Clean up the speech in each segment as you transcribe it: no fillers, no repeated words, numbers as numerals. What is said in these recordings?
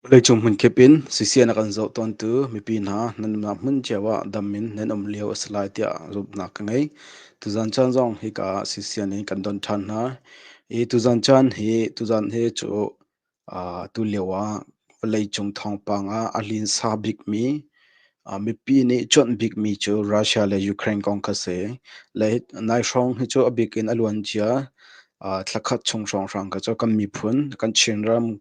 Vawleicung hmunkip in sisian a kan zoh tawntu mipi hna nan umnak hmun cio ah dam in nan um lio a si lai tiah zumhnak ka ngei. Tuzan caan zong hika ah sisian in kan don ṭhan hna. I tuzan caan hi tuzan hi cu Tulio ah vawleicung thawngpang ah a linsa bikmi mipi nih cuanh bikmi cu Russia le Ukraine kong kha si. Le nai hrawng hi cu a bik in a luancia thla khat chung hrawnghrang kha cu kan miphun, kan Chinram,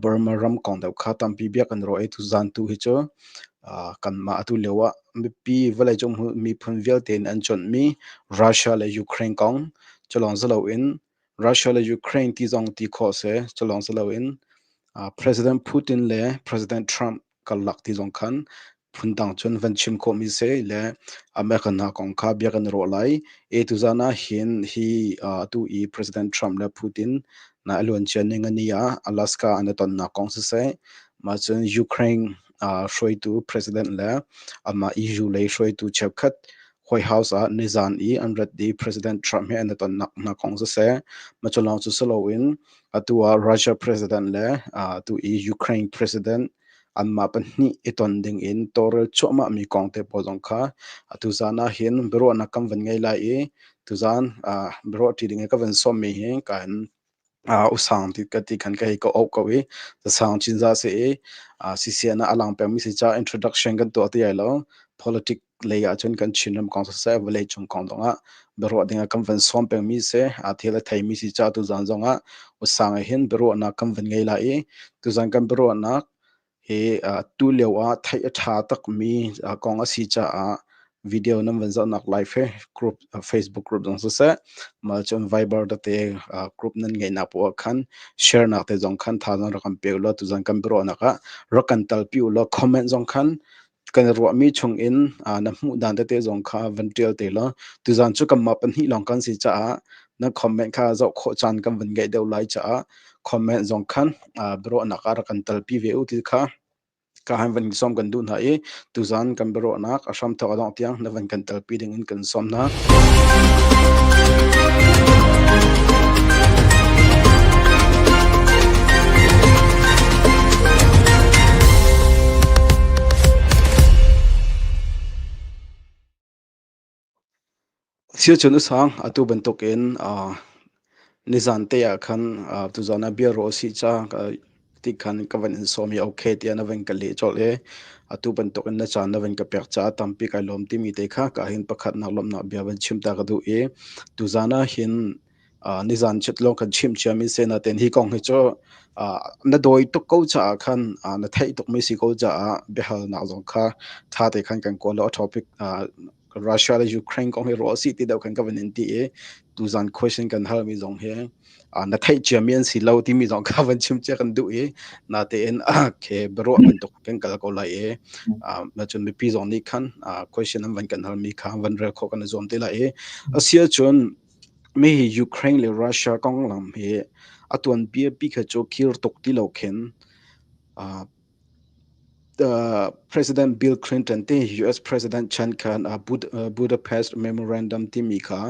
Burma ram kong deuh kha tampi bia kan ruah i tuzaan tu hi cu kanmah atu lio ah mipi vawleicung miphun vialte nih an cuanhmi Russia le Ukraine kong cu lawng si loin Russia le Ukraine ti zong ti khawh si. Cu lawng si loin President Putin le President Trump karlak ti zong khan phundang cun van chim khawhmi si le American hna kong kha bia kan i ruah lai. E tuzan ah hin hi atu i President Trump le Putin na a luancia ningani ah Alaska an i tonnak kong siseh, mah cun Ukraine hruaitu President le amah EU lei hruaitu cheukhat White House ah nizan i an rat i President Trump he an i tonnak hna kong siseh, mah cu lawng cu si loin atu ah Russia President le atu i Ukraine President anmah pahnih i ton ding in tawlrel cuahmahmi kong te pawl zong kha atu zan ah hin biaruahnak kan van ngei lai i tuzan biaruah ṭi ding i ka van sawmmi hi ka in usang ti ka ti khan ka hei ka auh ko i zasang cinza si i CCN ah a lang pengmi si ca introduction kan tuah ti ai lo. Politic lei ah cun kan Chinram kong siseh vawlei cung kong zong ah biaruah ding ah kan van sawm pengmi si a thil a theimi si ca tuzan zong ah usang ah hin biaruahnak kan van ngei lai i tuzan kan biaruahnak hi tulio ah theih a ṭha takmi kong a si caah video nan van zohnak live hi group Facebook group zong siseh mah cun Viber tete group nan ngeihnak poah khan share nak te zong khan thazaang rak kan pe ulaw tuzan kan biaruahnak ah rak kan talpi ulaw comment zong khan kan ruahmi chung in na hmuh dan tete zong kha van ṭial te law tuzan cu kanmah pahnih lawng kan si caah na comment kha zoh khawh caan kan van ngeih deuh lai caah comment zong khan biaruahnak ah rak kan talpi ve u ti kha ka han van sawm kan duh hna i tuzan kan biaruahnak a hramthawk a dongh tiang na van kan talpi ding in kan sawm hna. Siacun usang atu bantukin nizan te ah khan tuzan ah bia rawh si ca ti khan ka van in sawm i okay tiah na van ka leh colh i atu bantukin na caan na van ka pek caah tampi kai lawm timi te kha ka hin pakhatnak lawmhnak bia van chim ta ka duh i tuzan ah hin nizan chit lawng kan chim ciami si nain hi kong hi cu na dawi tuk ko caah khan na theih tukmi si ko caah biahalnak zong kha ṭha te khan kan kawl lo. A topic Russia le Ukraine kong hi ruah si ti deuh khan ka van in ti i tuzan question kan halmi zong hi na theih ciami an si lo timi zong kha van chim cia kan duh i natein ke biaruah bantuk kan kal ko lai i na cun mipi zong nih khan question an van kan halmi kha van rel khawh kan i zuam te lai i a si ahcun Mi hi Ukraine le Russia konglam hi a tuanbia pi kha cu kir tuk ti lo khin President Bill Clinton te US President chan khan Budapest Memorandum timi kha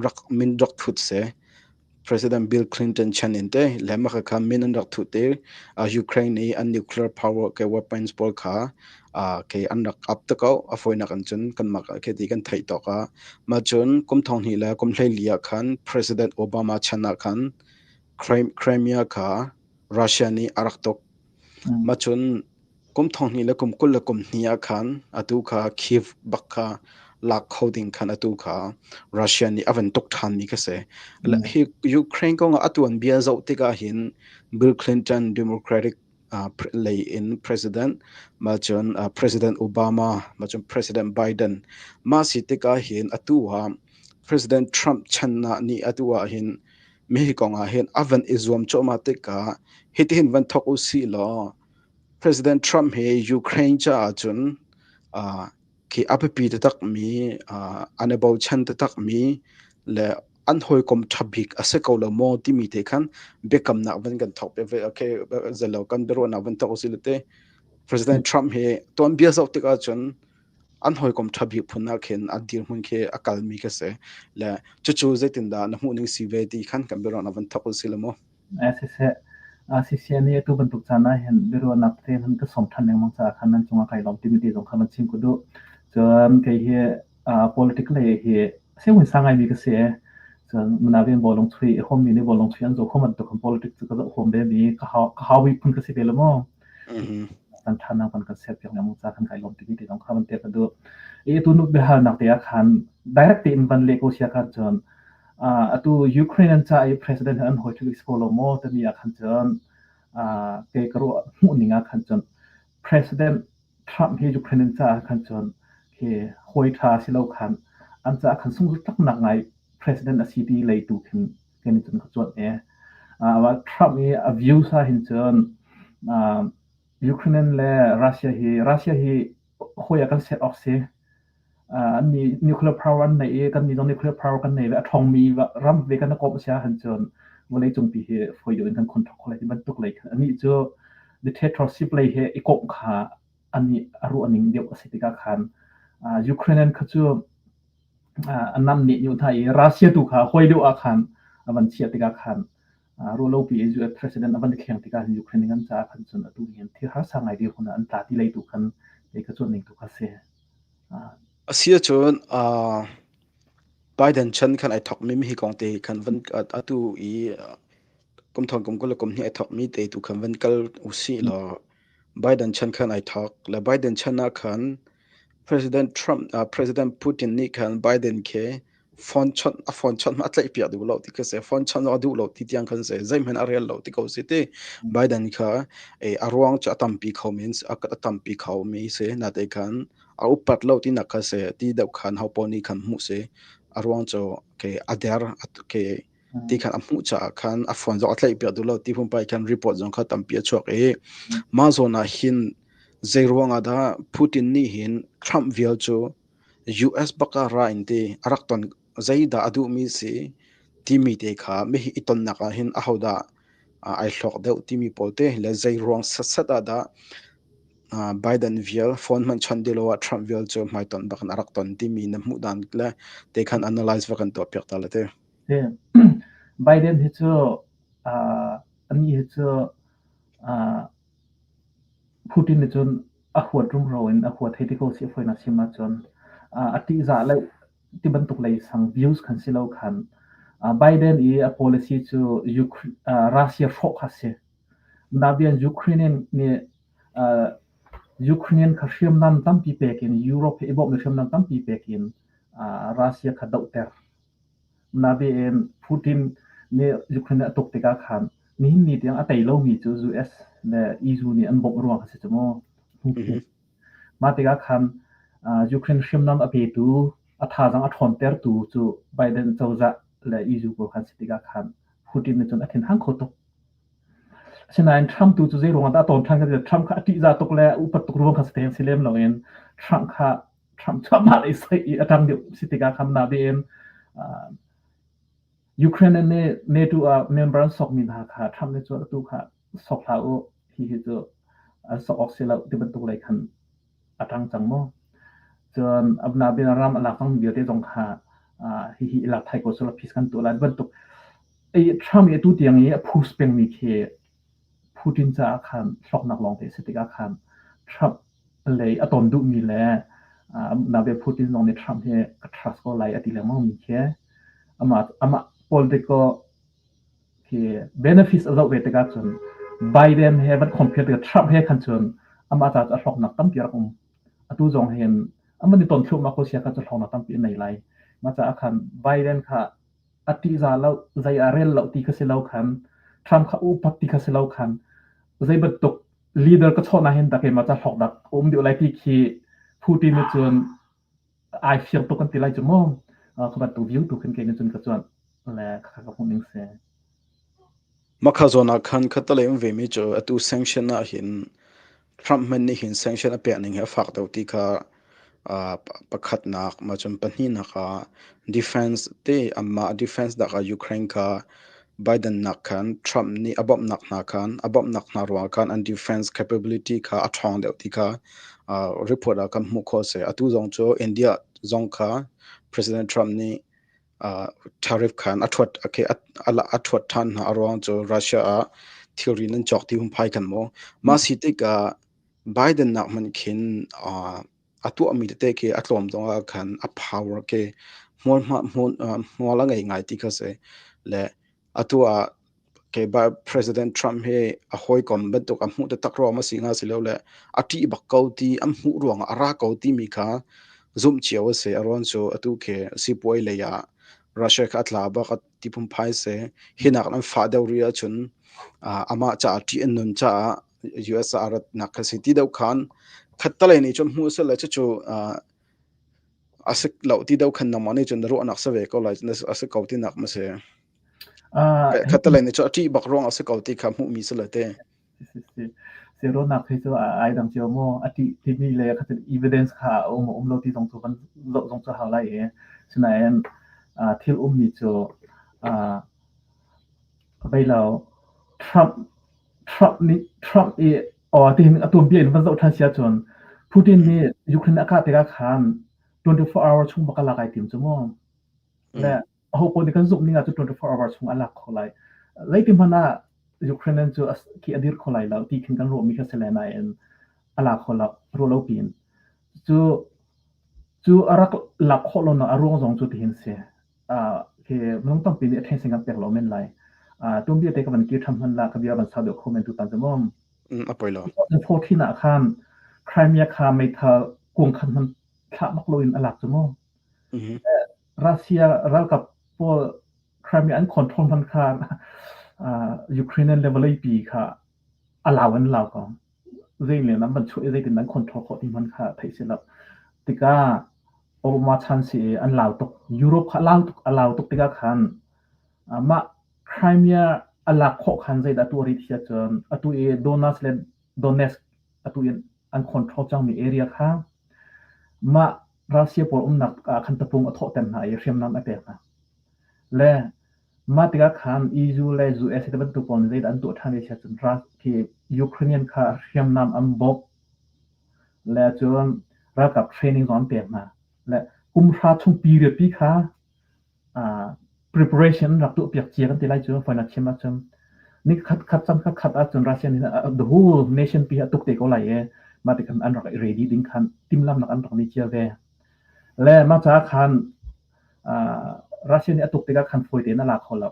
rak min rak thut si. President Bill Clinton chan in te le mah kha min an rak thuh te Ukraine i an nuclear power ke weapons pawl kha ke an rak up te ko. A fawinak in cun kanmah ke ti kan theih tawk ah mah cun kum thong hnih le kum 14 ah khan President Obama chan ah khan Crimea kha Russia nih a rak tuk. Mah cun kum thong hnih le kum 22 ah khan atu kha Kiev bak kha lak kho ding khan atu kha Russia nih a van tuk ṭhanmi kha si. Hi Ukraine kong ah atu an bia zoh tikah hin Bill Clinton Democratic lei in President, mah cun President Obama, mah cun President Biden, mah si tikah hin atu ah President Trump chan ah nih atu ah hin mi kong ah hin a van i zuam cuahmah tikah hitihin van thawk u sih law President Trump hi Ukraine caah cun khi a biapi taktakmi an i bochan taktakmi le an hawikom ṭha bik a si ko lo maw timi te khan biakamnak van kan thawk ve. Okay, zelo kan biaruahnak van thawk usih te President Trump hi tuanbia zoh tikah cun an hawikom ṭha bik phun ah khin an dirhmun khi a kalmi ka si le cucu zeitindah na hmuh ning si ve ti khan kan biaruahnak van thawk usih law mu. Siseh, siseh nih atu bantuk caan ah hin biaruahnak te han ka sawm ṭhan lengmang caah khan nan cungah kai lawm timi te zong kha van chim ka duh. Cun kei hi politic lei hi sehun sang ngaimi ka si. Cun manavian bawlung chuih i huammi nih bawlung chuih an zoh huam bantuk khan politics cu ka zoh huam ve mi ka hau ka haumi phun ka si ve lo maw. Kan ṭhanak kan kan ser piak lengmang ca kan kai lawm timi te zong kha van te ka duh. I tu nu biahalnak te ah khan direct tein van leh ko sia khan cun atu Ukraine an ca i president an hoi ṭhu ko lo maw timi ah khan cun kei ka ruah hmuh ning ah khan cun President Trump hi Ukraine an caah khan cun khi hawi ṭha si lo khan an caah khan sungzur ngai president a si ti lei tu khin kei nih cun ka cuanh e. Trump i a views ah hin cun Ukraine le Russia hi Russia hi hawi ah kan set awk si. An nih nuclear power an nei i kannih zong nuclear power kan nei ve. A ṭhawngmi ram ve kan i komh a si ahcun cun vawleicungpi hi fawi deuh in kan control khawh lai ti bantuk lei khan anih cu dictatorship lei he i komh kha anih a ruahning deuh a si tikah khan Ukrainian kha cu a namneh neu hna i Russia tu kha hawi deuh ah khan a van chiah tikah khan ruahlopi in US president a van i thleng tikah Ukraine an caah khan cun atu hin thil harsa ngai dirhmun ah an tla ti lei tu khan kei ka cuanh ning tu kha si. A si ahcun Biden chan khan ai thawkmi hi kong te khan van atu i kum thong kum 20 le kum hnih ai thawkmi te tu khan van kal usih law Biden chan khan ai thawk le Biden chan ah khan President Trump President Putin nih khan Biden khi phone chawnh a phone chawnh a tlaih piak duh lo ti kha si phone chawnh a duh lo ti tiang khan si zeihmanh a rel lo ti ko si ti Biden kha a ruang cu a tampi kho min a tampi kho mi si na te khan a upat lo ti nak kha si ti deuh khan ho pawl nih khan hmuh si a ruang cu ke a der ke ti khan a hmuh caah khan a phone zong a tlaih piak duh lo ti pumpai khan report zong kha tampi a chuak i mah zawn ah hin zei ruang ah dah Putin nih hin Trump vial cu US bak ah ra in ti a rak ton zeidah a duhmi si timi te kha mihi i tonnak ah hin ahodah ai hlawk deuh timi pawl te le zei ruang satsat ah dah Biden vial phone hmanh chawnh ti lo ah Trump vial cu hmaitonh bak in a rak ton timi na hmuh dan le te khan analyze va kan tuah piak ta le te. Biden hi cu anih hi cu Putin nih cun a huat rumro in a huat hei ti ko sih fawinak chim ahcun a ṭihzah le ti bantuk lei sang views khan si lo khan Biden i a policy cu Russia hrawh kha si. Nabian Ukraine nih Ukrainian kha hriamnam tampi pek in Europe he i bawmhmi hriamnam tampi pek in Russia kha dohter. Nabian Putin nih Ukraine a tuk tikah khan nihin ni tiang a tei lomi cu US le EU nih an bawmh ruang a si cu mu. Mah tikah khan Ukraine hriamnam a petu, a thazaang a ṭhawntertu cu Biden cozah le EU pawl khan si tikah khan Putin nih cun a thinhang kho tuk. Asinain Trump tu cu zei ruangah dah a tawn ṭhan kan ti Trump kha a ṭihzah tuk le a upat tuk ruang kha si si lem loin Trump kha Trump cu amah lei soi i a ṭang deuh si tikah khan nain Ukraine nih NATO ah member an sokmi hna kha Trump nih cun atu kha sok hlah u, hihi cu an sok awk si lo ti bantuk lei khan a ṭang cang mu. Cun Abnabin ram a lak cangmi vialte zong kha hihi i lak thai ko selaw peace kan tuah lai ti bantuk. Trump i atu tiang i a push pengmi khi Putin caah khan hlawknak lawngte a si tikah khan Trump lei a ton duhmi le nabe Putin zong nih Trump hi ka trust ko lai a ti lengmangmi khi amah political khi benefits a zoh ve tikah cun Biden he van compare tikah Trump he khan cun amah caah a hlawknak tampi a rak um. Atu zong hin an i ton thluahmah ko sia kha cu hlawknak tampi a nei lai. Mah caah khan Biden kha a ṭihzah lo, zei ah rel lo ti kha si lo khan, Trump kha upat ti kha si lo khan, zei bantuk leader ka chawh nahin dah keimah ca hlawk dak a um deuh lai ti khi Putin nih cun ai fiang tuk kan ti lai cu mu. Kha bantuk view tu khin kei nih cun ka cuanh le kha ka hmuh ning si. Makha zawn ah khan khattelei um vemi cu atu sanction ah hin Trump hmanh nih hin sanction a pek ning hi a fak deuh ti kha pakhatnak ma cun pahnihnak ah defense te amah defense dak ah Ukraine kha Biden nak khan Trump nih a bawmhnak hna khan a bawmhnak hna ruangah khan an defense capability kha a ṭhawng deuh ti kha report ah kan hmuh khawh a si. Atu zong cu India zong kha President Trump nih tariff khan a ṭhuat a ṭhuat ṭhan hna a ruang cu Russia ah thilri nan cawk ti hun phai khan maw. Mah si tikah Biden nak hmanh khin a tuahmi tete khi a tlawm zong ah khan a power khi hmual a ngei ngai ti kha si. Le atu ah kei President Trump hi a hawikom bantuk a hmuh taktak ruang a si hnga si lo le a ṭih bak ko ti an hmuh ruangah a ra ko timi kha zumh cio a si. A ruang cu atu khi sipuai lei ah Russia kha a tla bak a ti phunphai si. Hinak an fah deuh rih ahcun amah caah ṭih an nun caah US ah a ratnak kha si ti deuh khan khattalei nih cun hmuh seh le cucu a si lo ti deuh khan nangmah nih cun na ruahnak si ve ko lai a si ko tinak ma si. Khattalei nih cun a ṭih bak ruang a si ko ti kha hmuhmi si le te. Si ruahnak hi cu ai dang cio maw a ṭih timi le khatin evidence kha a um um lo ti zong cu kan zoh zong cu hau lai i sinain thil ummi cu vei lo Trump Trump nih Trump i aw tihin a tuanbia in van zoh ṭhan si ahcun Putin nih Ukraine a kah tikah khan 24 hour chung bak a lak ai tim cu mu. Le aho paoh nih kan zumh ning ah cun 24 hour chung a lak kho lai. Zeiti hmanh ah Ukrainian cu khi a dir kho lai lo ti khin kan ruahmi kha si le nain a la kho lo ruah lo piin. Cu cu a rak lak khawh lo nak a ruang zong cu tihin si. Khi minung tampi nih attention kan pek lo men lai. Tuanbia te ka van kir ṭhan hman la ka bia van sau deuh kho men tu tan cu mu. A poi lo. 2014 ah khan Crimea kha meithal kuang khan hman thlah bak loin a lak cu mu. Russia ralkap pawl Crimea an control hman kha Ukrainian le vawleipi kha a lau an lau ko. Zei le nan van chuah i zeitin nan control khawh ti hman kha theih si lo. Tikah Obama chan si i an lau tuk. Europe kha lau tuk a lau tuk tikah khan mah Crimea a lak khawh khan zeidah tuah rih ti ahcun atu i Donetsk le Donetsk atu i an control cangmi area kha mah Russia pawl umnak ah khan tapung a thawhter hna i hriamnam a pek hna. Le mah tikah khan EU le US te bantuk pawl nih zeidah an tuah ṭhan ve si ahcun khi Ukrainian kha hriamnam an bawmh le cun ralkap training zong an pek hna. Le kum hra chung period pi kha preparation rak tuahpiak cia kan ti lai cu foinak chim ahcun ni khat khat cam khat khat ahcun Russia nih the whole nation pi a tuk te ko lai i mah ti khan an rak i ready ding khan timhlamnak an rak ni cia ve. Le mah caah khan Russia nih a tuk tikah khan fawi tein a la kho lo.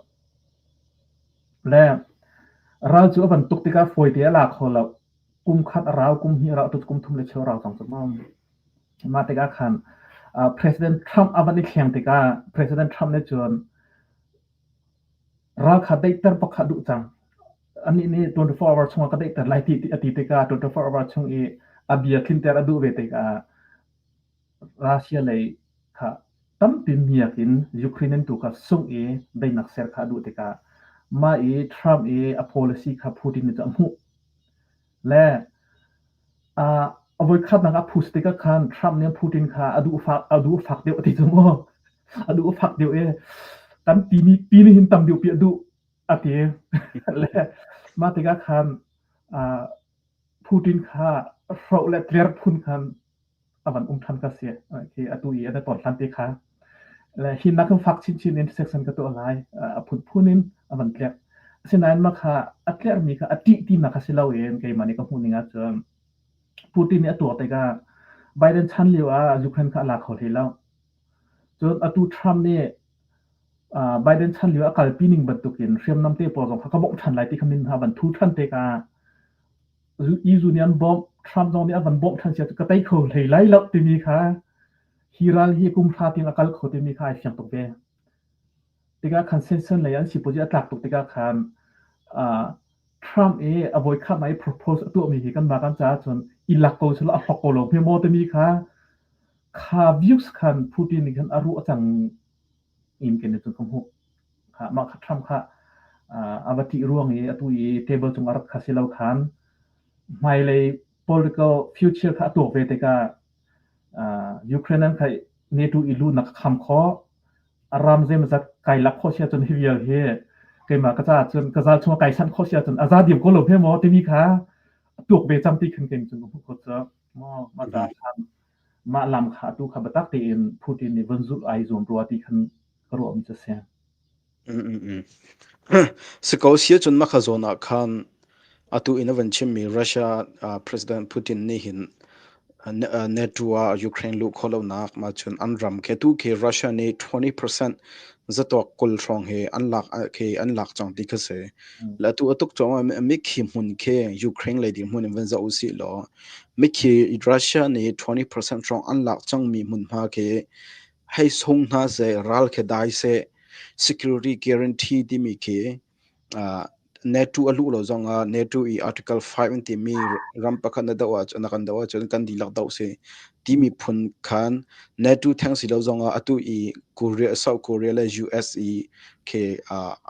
Le ral cu a van tuk tikah fawi te a la kho lo. Kum khat a rau, kum hnih a rau, kum thum le cheu a rau cang cu mu. Mah tikah khan President Trump a van i thleng tikah President Trump nih cun ral kha daihter bak kha a duh cang. Anih nih 24 hour chungah ka daihter lai ti a ti tikah 24 hour chung i a bia tlinter a duh ve tikah Russia lei kha tampi miak in Ukrainian tu kha sungh i daihnak ser kha a duh tikah mah i Trump i a policy kha Putin nih cun a hmuh. Le a voikhatnak a phus tikah khan Trump nih Putin kha a duh fak a duh fak deuh a ti cu mu. A duh fak deuh i kan timi ti nih hin tam deuh pi a duh a ti. Le mah tikah khan Putin kha hroh le tler phun khan a van um ṭhan ka si. Khi atu i an i ton hlan te kha. Le hi nak in fak chinchin in section ka tuah lai. A phunphun in a van tlek. Asinain mah kha a tlerhmi kha a ṭih tinak kha si loin keimah nih ka hmuh ning ahcun Putin nih a tuah tikah Biden chan lio ah Ukraine kha a la kho hlei lo. Cun atu Trump nih Biden chan lio a kalpi ning bantukin hriamnam te pawl zong kha ka bawmh ṭhan lai ti kha min hna van thu ṭhan tikah EU nih an bawmh, Trump zong nih a van bawmh ṭhan sia cu ka tei kho hlei lai lo timi kha hi ral hi kum hra tiang a kal kho timi kha ai fiang tuk ve. Tikah khan sanction lei an sipuazi a tlak tuk tikah khan Trump i a voikhatnak i propose a tuahmi hi kanmah kan caah cun i lak ko selaw a hlawk ko lo hme maw timi kha kha views khan Putin nih khan a ruah cang in kan cun ka hmuh. Kha mah kha Trump kha a va ṭih ruang i atu i table cung a rat kha si lo khan hmailei political future kha a tuak ve tikah Ukraine an kha NATO i luhnak a kham khawh. A ram zeimawzat kai lak khawh si ahcun hi vial hi keimah ka caah cun ka zal chung kai sanh khawh si ahcun a za diam ko lo hme maw timi kha a tuak ve cang ti khan kei cun ka hmuh khawh cu maw mah caah khan mah lam kha atu kha biatak tein Putin nih von zulh ai zuam rua ti khan ka ruahmi cu a si. Si ko sia cun mah kha zawn ah khan atu in a van chimmi Russia President Putin nih hin NATO ah Ukraine luh khawh lonak mah cun an ram khi tu khi Russia nih 20% zatawk 20 hrawng hi an lak khi an lak cang ti kha si. Le atu atuk cang mikhi hmun khi Ukraine lei ding hmun in van zoh usih law mikhi Russia nih 20% hrawng an lak cangmi hmunhma khi hei sung hna seh, ral khi dai seh, security guarantee timi khi NATO a luh lo zongah NATO i Article 5 an timi ram pakhat na doh ahcun na kan doh ahcun kan dihlak doh si timi phun khan NATO theng si lo zongah atu i Korea, South Korea le US i khi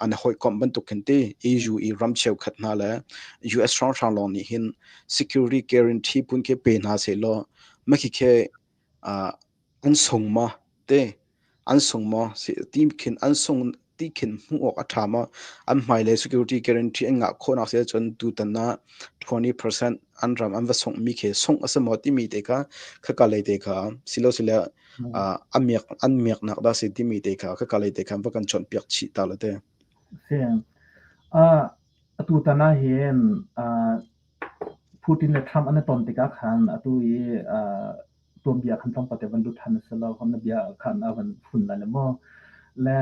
an hawikomh bantuk khin ti EU i ram cheukhat hna le US hrawnghrang lawng nih hin security guarantee phun khi pe hna seh law makhi khi An sung maw ti? An sung maw? Ti khin an sung ti khin hmuh awk a ṭha maw? An hmailei security guarantee an ngah khawhnak si ahcun tutan ah 20% an ram an va sunghmi khi sungh a si maw timi te kha khaka lei te kha silosile a miak an miaknak dah si timi te kha khaka lei te kha va kan chawnhpiak chih ta la te. Si. Atutan ah hin Putin le Trump an i ton tikah khan atu i tuanbia khan tlawmpal te van lut ṭhan a si lo, na bia khan a van fun lai le maw. Le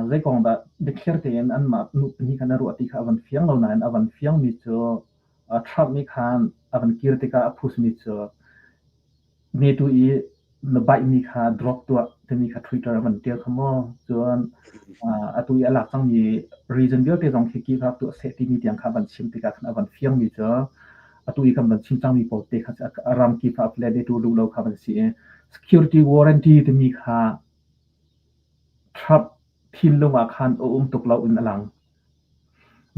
zei kong dah biathlir tein anmah nu pahnih khan a ruah ti kha a van fiang lo nain a van fiangmi cu Trump nih khan a van kir tikah a phusmi cu NATO i na baihmi kha drop tuah timi kha Twitter a van ṭial kha maw. Cun atu i a lak cangmi region vialte zong khi kip ah tuah seh timi tiang kha a van chim tikah khan a van fiangmi cu atu i kan van chim cangmi pawl te kha a ram kip ah le tu duh lo kha van si i security warranty timi kha Trump thinlung ah khan a um tuk lo in a lang.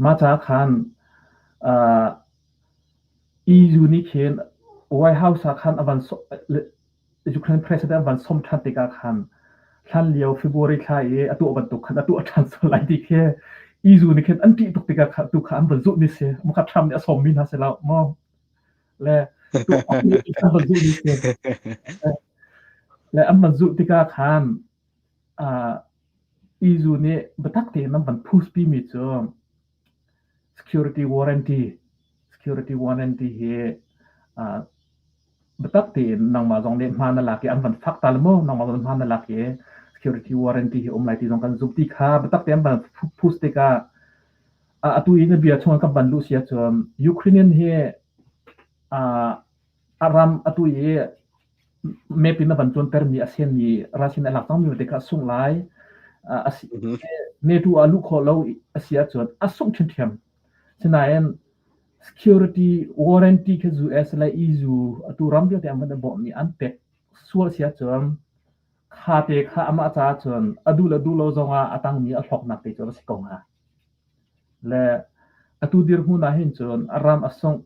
Mah caah khan EU nih khin White House ah khan a van Ukraine president van som ṭhan tikah khan hlanlio February thla i a tuah bantuk khan a tuah ṭhan sual lai ti khi EU nih khin an ṭih tuk tikah kha tu kha an van zulhmi si. Maka Trump nih a sawmmi hna si lo maw? Le an van zulhmi si. Le an van zulh tikah khan EU nih biatak tein an van push pimi cu security warranty security warranty hi Biatak tein nangmah zong nih hma na lak i an van fak ta le maw nangmah zong hma na lak i security warranty hi um lai ti zong kan zumh ti kha biatak tein an van push tikah atu i na bia chung kan van luh si ahcun Ukrainian hi a ram atu i map in a van cuantermi a senmi Russia nih a lak cangmi te kha a sungh lai. NATO ah luh khawh lo a si ahcun a sungh ṭhiamṭhiam. Sinain Security warranty khi US le EU atu ram vialte an van i bawmhmi an pek sual si ahcun kha te kha amah caah cun a duh le duh lo zongah a tangmi a hlawknak te cu a va si ko hnga. Le atu dirhmun ah hin cun a ram a sungh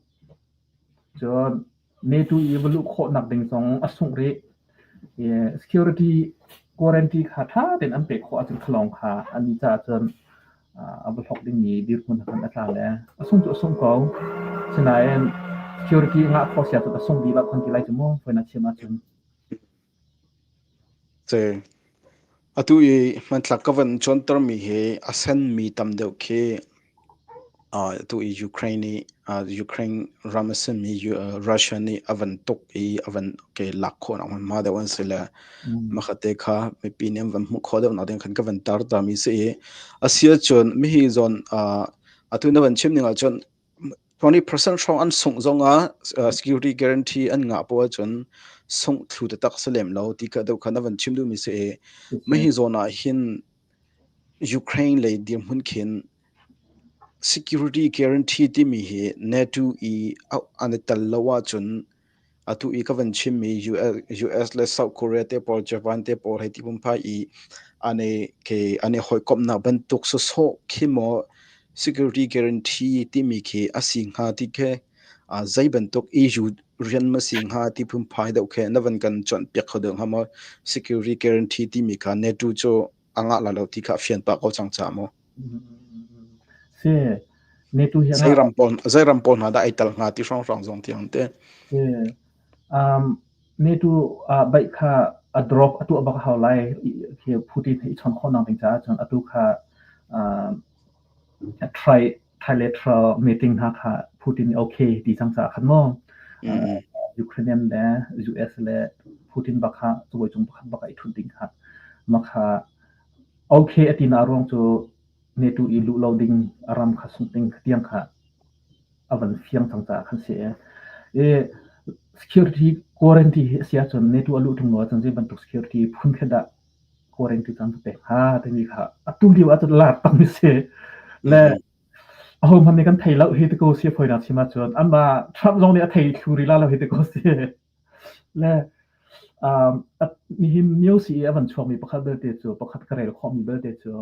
cun NATO i va luh khawhnak ding zong a sungh rih. Security guarantee kha ṭha tein an pek khawh ahcun kha lawng kha an caah cun a va hlawk dingmi dirhmun ah khan a tla le a sung cu a sung ko. Sinain security ngah khawh si ahcun a sung dih lo kan ti lai cu mu, fawinak chim ahcun. Ce. Atu i hmanthlak ka van cuantermi hi a senmi tam deuh khi atu i Ukraine nih Ukraine ram a simi Russia nih a van tuk i a van ke lak khawhnak hmunhma deuh an si le makhate kha mipi nih an van hmuh khawh deuhnak ding khan ka van tar tami si i a si ahcun mihi zawn atu na van chim ning ahcun 20% hrawng an sungh zongah security guarantee an ngah poah ahcun sungh thlu taktak si lem lo ti kha deuh kha na van chim duhmi si i mihi zawn ah hin Ukraine lei dirhmun khin security guarantee timi hi NATO i an i tel lo ahcun atu i ka van chimmi US le South Korea te pawl, Japan te pawl hei ti pumphai i an i ke an i hawikomhnak bantuk sawsawh khi maw security guarantee timi khi a si hnga ti khi zei bantuk EU rian ma si hnga ti phunphai deuh khi na van kan cawnpiak kho deuh hnga maw? Security guarantee timi kha NATO cu a ngah lai lo ti kha a fian pah ko cang caah maw? Si, NATO hi Zei ram pawl zei ram pawl hna dah ai tel hnga ti hrawnghrang zong tiang te. Si. NATO ah baih kha a drop a tuah bak a hau lai khi Putin he i chon khawhnak ding caah cun atu kha trilateral meeting hna kha Putin nih okay ti cang caah khan maw Ukrainian le US le Putin bak kha cabuai cung pakhat bak ah i ṭhut ding kha mah kha okay a ti na ruang cu NATO i luh lo ding a ram kha sungh ding tiang kha a van fiang cang caah khan si i security guarantee hi a si ahcun NATO a luh ṭung lo ahcun zei bantuk security phun kha dah guarantee caan pek hnga timi kha atu lio ahcun lar tam si le aho hmanh nih kan thei lo hi ti ko si fawinak chim ahcun anmah Trump zong nih a thei thlu rih la lo hi ti ko si le nihin news i a van chuakmi pakhat belte cu pakhat ka rel khawhmi belte cu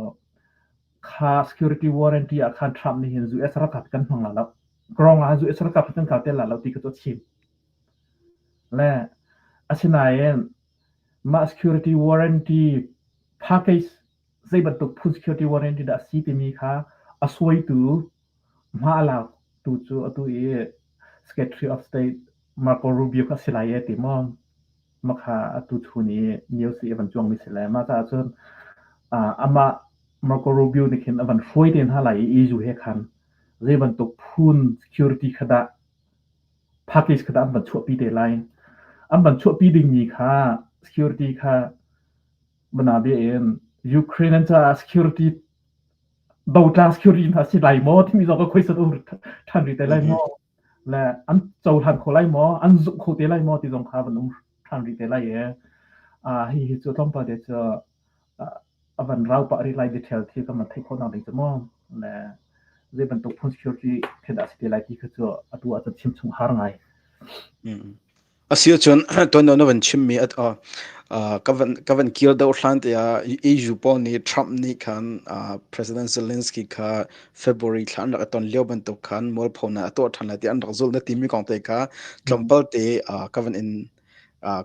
kha security warranty ah khan Trump nih hin US ralkap kan hmang la lo grong ah US ralkap kan kal tel la lo ti kha cu a chim le asinain Mah security warranty package zei bantuk phun security warranty dah a si timi kha a suaitu hma a laktu cu atu i Secretary of State Marco Rubio kha a si lai e ti maw? Mah kha atu chun i news i a van cuangmi si le mah caah cun amah Marco Rubio nih khin a van hruai te hna lai i EU he khan zei bantuk phun security kha dah package kha dah an van chuahpi te lai. An van chuahpi dingmi kha security kha bana in Ukraine an caah security dotla security hna si lai maw timi zong ka question um ṭhan rih te lai maw le an cohlan kho lai maw an zumh kho te lai maw ti zong kha van um ṭhan rih te lai e hi hi cu tlawmpal te cu a van rau pah rih lai detail thil kan van theih khawhnak ding cu maw le zei bantuk phun security khi dah si te lai ti kha cu atu ah cun chim chung har ngai. A si ahcun tuan na van chimmi ka van kir deuh hlan te ah EU pawl nih Trump nih khan President Zelensky kha February thla an rak i ton lio bantuk khan mualphonak a tuah ṭhan lai ti an rak zulh na timi kong te kha tlawmpal te ka van in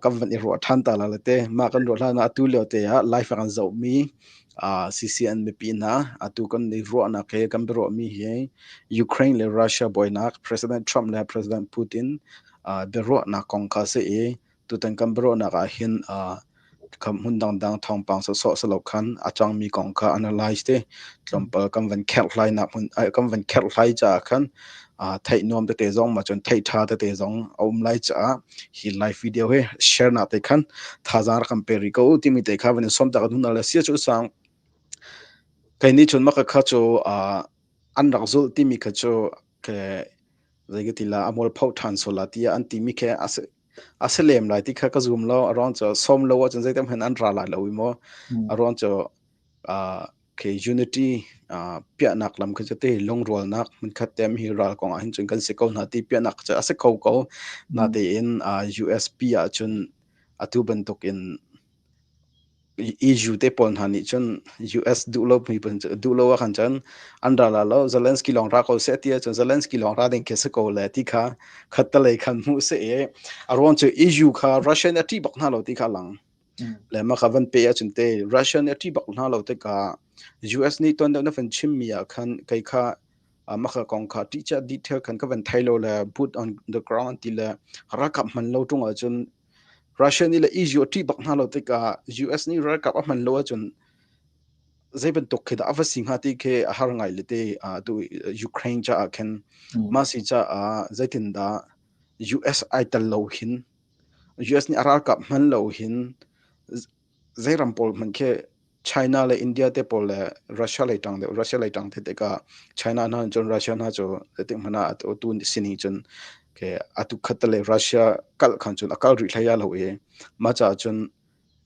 kan van i ruah ṭhan ta la le te mah kan ruah hlan ah atu lio te ah live kan zohmi CCN mipi hna atu kan i ruahnak he kan biaruahmi hi Ukraine le Russia buainak President Trump le President Putin biaruahnak kong kha si i tutan kan biaruahnak ah hin kham hmun dangdang thawngpang sawsawh si lo khan a cangmi kong kha analyze te tlawmpal kan van kherhhlainak hmun kan van kherhhlai caah khan theih nuam tete zong ma cun theih tha tete zong a um lai caah hi live video hi share nak te khan thazaang rak kan pe rih ko timi te kha van in som tak hun le sia chu sang kai ni chun maka kha chu an rak zul timi kha chu ke zei ka ti la a mualpho ṭhan sual la tiah an timi khi a si lem lai ti kha ka zum lo. A ruang cu sawm lo ahcun zeitem hen an ra lai lo i maw. A ruang cu khi unity piahnak lam khi cu ti lungrualnak hmunkhat te hi ral kong ah hin cun kan si ko hna ti piahnak cu a si kho ko. Natein USP ahcun atu bantuk in EU te pawl hna nih cun US duh lo mi duh lo ah khan cun an ra la lo. Zelensky lawng ra ko seh ti ahcun Zelensky lawng ra ding khi si ko le ti kha khattelei khan hmuh si i a ruang cu EU kha Russia nih a ṭih bak hna lo ti kha a lang. Le mah kha van pe ahcun te Russia nih a ṭih bak hna lo tikah US nih tuan deuh na van chimmi ah khan kei kha mah kha kong kha ṭih cia detail khan ka van thei lo le boot on the ground ti le ralkap hman lo ṭung ahcun. Russia nih le EU a ṭih bak hna lo tikah US nih ralkap a hman lo ahcun zei bantuk khi dah a va si hnga ti khi a har ngai le te tu Ukraine caah khin mah si caah zeitindah US ai tel lo hin US nih a ralkap hman lo hin zei ram pawl hmanh khi China le India te pawl le Russia lei ṭang deuh Russia lei ṭang te tikah China hna cun Russia hna cu zeitik hmanh ah atu sining cun ke atu khat le Russia kal khan cun a kal rih hlei lo i mah caah cun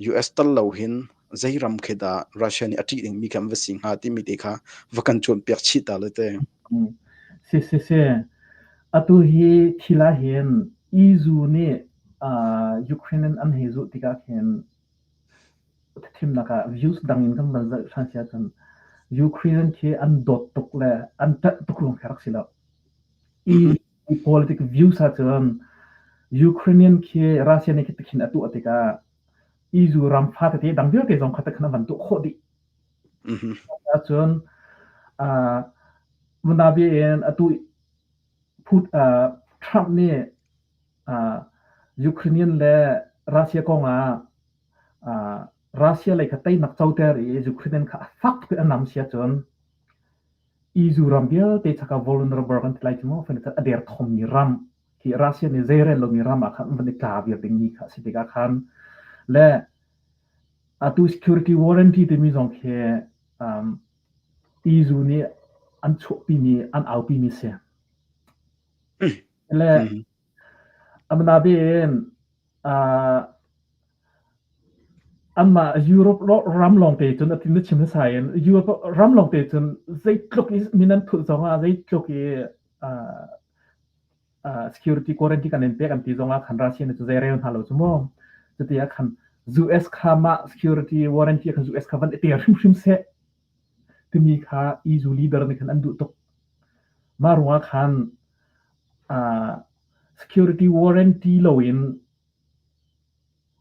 US tal lo hin zei ram khi dah Russia nih a ṭih dingmi khi an va si hnga timi te kha va kan cawnpiak chih ta le te. Si si si. Atu hi thil ah hin EU nih Ukraine in an hei zulh tikah khin thimnak ah views dang in kan van zoh ṭhan si ahcun Ukraine khi an dawt tuk le an ṭanh tuk ruang khi rak si lo. I politic views ahcun Ukrainian khi Russia nih khi tikhin a tuah tikah EU ram fa tete dang vialte zong kha tikhan an van tuah khawh dih. Ahcun Munabi in atu Trump nih Ukrainian le Russia kong ah Russia lei kha teinak coter i Ukrainian kha a fak tuk in a nam si ahcun EU ram vialte chak ah vulnerable kan ti lai cu mu a derthawmmi ram khi Russia nih zeirel lomi ram ah khan an van i tla viar dingmi kha a si tikah khan le atu security warranty timi zong khi EU nih an chuahpimi an aupimi si. Le amanabein anmah Europe ram lawngte cun a tin na chim hmasa in Europe ram lawngte cun zeitluk i min an thut zongah zeitluk i security guarantee kan in pek an ti zongah khan Russia nih cu zeirel hna lo cu mu. Cuti ah khan US kha mah security warranty khan US kha van i pe hrimhrim seh timi kha EU leader nih khan an duh tuk. Mah ruangah khan security warranty loin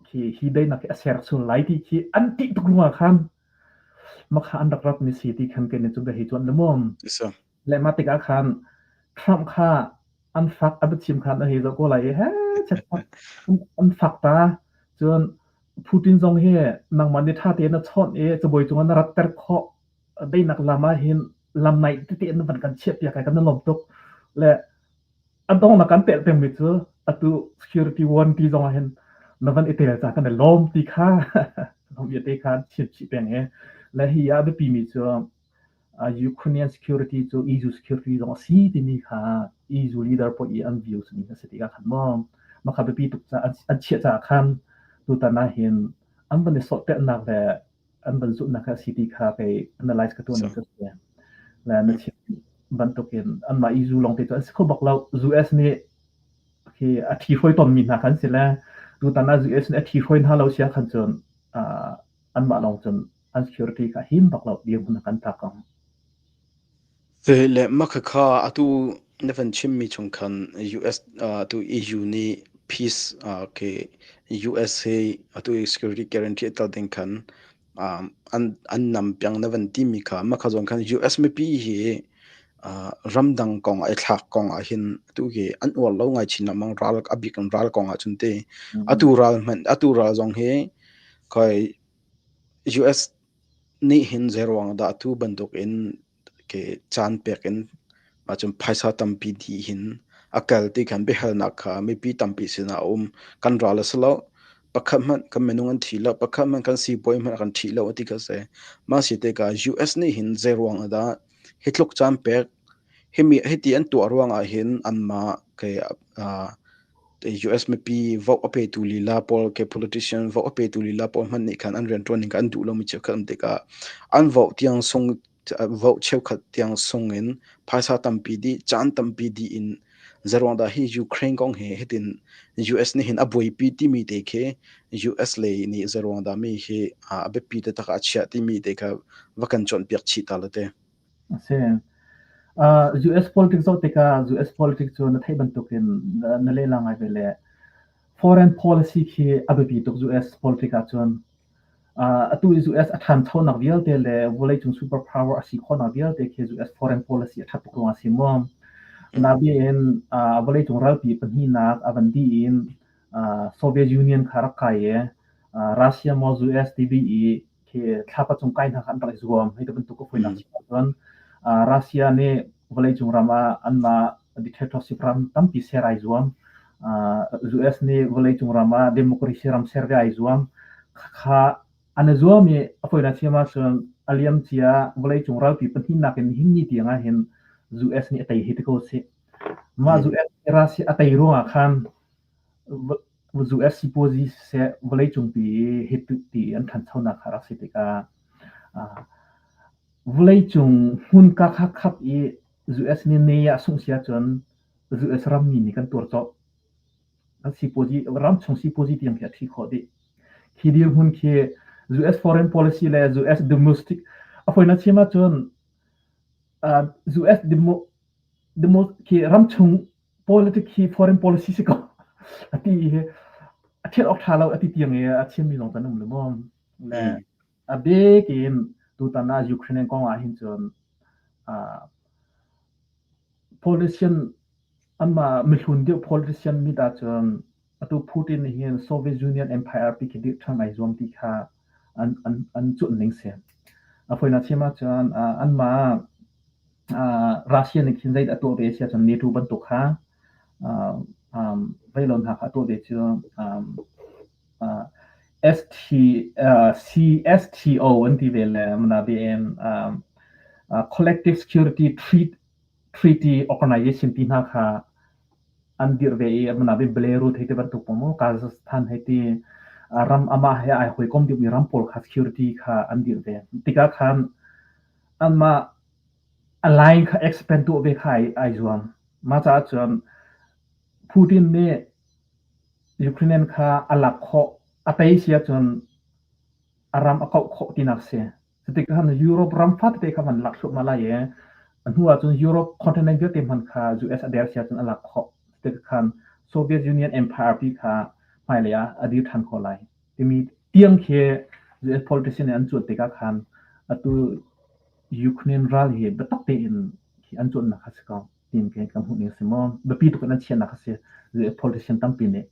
khi hi daihnak hi a ser sual lai ti khi an ṭih tuk ruangah khan makha an rak rat mi si ti khan kei nih cun ka hei cuanh le mu. Le mah tikah khan Trump kha an fak a biachim khan a hei zoh ko lai i he an fak ta. Cun Putin zong hi nangmah nih ṭha tein na chawnh i cabuai cungah na ratter khawh daihnak lam ah hin lam naih tete in van kan chiahpiak ai kan i lawm tuk. Le a donghnak kan telh pengmi cu atu security warranty zong ah hin na van i tel ca kan i lawm ti kha vialte kha chim chih peng i le hi ah a biapimi cu Ukrainian security cu EU security zong a si timi kha EU leader pawl i an views mi a si tikah khan maw mah kha biapi tuk ca an chiah caah khan tutan ah hin an van i sawhternak le an van zulhnak a si ti kha kei analyze ka tuah ning cu si. Le na chim bantukin anmah EU lawng te cu an si kho bak lo. US nih khi a ṭhi hruai tonmi hna khan si le tutan ah US nih a ṭhi hruai hna lo sia khan cun anmah lawng cun an security kha him bak lo dirhmun ah kan tlak ang. Le mah khakha atu na van chimmi chung khan US atu EU nih peace ke US he atu security guarantee a tel ding khan an nam piang na van timi kha mah kha zawn khan US mipi hi ramdang kong ai thlak kong ah hin atu hi an uar lo ngai chin lengmang ral a bik in ral kong ah cun te atu ral hmanh atu ral zong hi khoi US nih hin zeiruang dah atu bantuk in ke caan pek in ahcun phaisa tampi dih hin a kal ti khan biahalnak kha mipi tampi sinah a um. Kan ral a si lo. Pakhat hmanh kan minung an thi lo. Pakhat hmanh kan siibawi hmanh a kan ṭhih lo ti kha si. Mah si tikah US nih hin zeiruang ah dah hi tluk caan pek himi hiti an tuah ruangah hin anmah ke US mipi vote a petu lila pawl ke politician vote a petu lila pawl hmanh nih khan an rianṭuan ning kha an duh lomi cheukhat um tikah an vote tiang sung vote cheukhat tiang sung in phaisa tampi dih caan tampi dih in zeruang dah hi Ukraine kong hi hitin US nih hin a buaipi timi te khi US lei nih zeruang dah mi hi a biapi taktak ah a chiah timi te kha va kan cawnpiak chih ta la te. A si. US politics zoh tikah US politics cu na theih bantukin na lehla ngai ve le foreign policy khi a biapi tuk US politics ahcun. Atu i US a ṭhanchonak vialte le vawleicung superpower a si khawhnak vialte khi US foreign policy a ṭhat tuk ruangah a si maw? Nabi in vawleicung ralpi pahnihnak a van dih in Soviet Union kha rak kai i Russia maw US TV i khi thlapa cung kai hna kha an rak i zuam. Hei ti bantuk a fawinak chim ahcun Russia nih vawleicung ram ah anmah dictatorship ram tampi ser ai zuam. US nih vawleicung ram ah democracy ram ser ve ai zuam. Khakha an i zuam i a fawinak chim ahcun a liamcia vawleicung ralpi pahnihnak in nihin ni tiang ah hin US nih a tei hi ti ko sih. Mah US nih Russia a tei ruangah khan US sipuazi siseh vawleicungpi i hi ti an ṭhanchonak kha rak si tikah vawleicung hmunka kha khap i US nih ne ah sungh si ahcun US rammi nih kan tuar cawh. Kan sipuazi ramchung sipuazi tiang khi a ṭhi khawh dih. Khi dirhmun khi US foreign policy le US domestic a fawinak chim ahcun US demo, demo khi ramchung Politic hi foreign policy si ko a ti hi a thial awk ṭha lo a ti tiang i a chimmi zong kan um le maw. Le a bik in tutan ah Ukraine kong ah hin cun politician anmah mihlun deuh politician mit ahcun atu Putin nih hin Soviet Union Empire pi khi dirh ṭhan ai zuam ti kha an an an cuanh ning si. A fawinak chim ahcun anmah Russia nih khin zeidah a tuah ve si ahcun NATO bantuk kha veilon hna kha a tuah ve cu ST, CSTO an ti ve le manabein Collective Security Treaty Organization ti hna kha an dirh ve i manabein Belarus hei ti bantuk maw Kazakhstan hei ti ram amah he ai hawikom deuhmi ram pawl kha security kha an dirh ve. Tikah khan anmah a line kha expand tuah ve kha ai zuam. Mah caah cun Putin nih Ukrainian kha a lak khawh, a tei si ahcun a ram a kauh khawh tinak si. Cutikah khan Europe ram fatete kha van lak thluahmah lai i a hnu ahcun Europe continent vialte hmanh kha US a der si ahcun a lak khawh. Cutikah khan Soviet Union Empire pi kha hmailei ah a dir ṭhan khawh lai. Timi tiang khi US politician nih an cuanh tikah khan atu Ukraine ral hi biatak tein khi an cuanhnak kha si ko tiin kei ka hmuh ning a si maw? Biapi tuk in an chiahnak a si US politician tampi nih.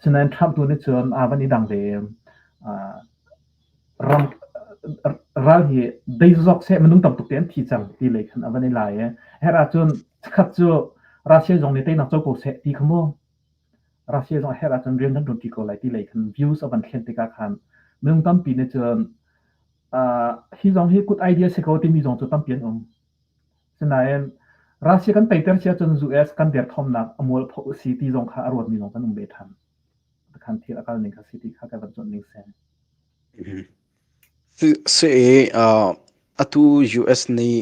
Sinain Trump tu nih cun aa van i dang ve ram ral hi dei zawk seh minung tam tuk te an thi cang ti lei khan a van i lai i herh ahcun chikkhat cu Russia zong nih teinak co ko seh ti kha mu Russia zong a herh ahcun rian kan ṭuanṭi ko lai ti lei khan views a van thlen tikah khan minung tampi nih cun hi zong hi good idea si ko timi zong cu tampi an um. Sinain Russia kan teiter si ahcun US kan derthawmnak a mualpho a si ti zong kha a ruatmi zong kan um ve ṭhan. Khan thil a kal ning kha si ti kha ka van cuanh ning si. Si atu US nih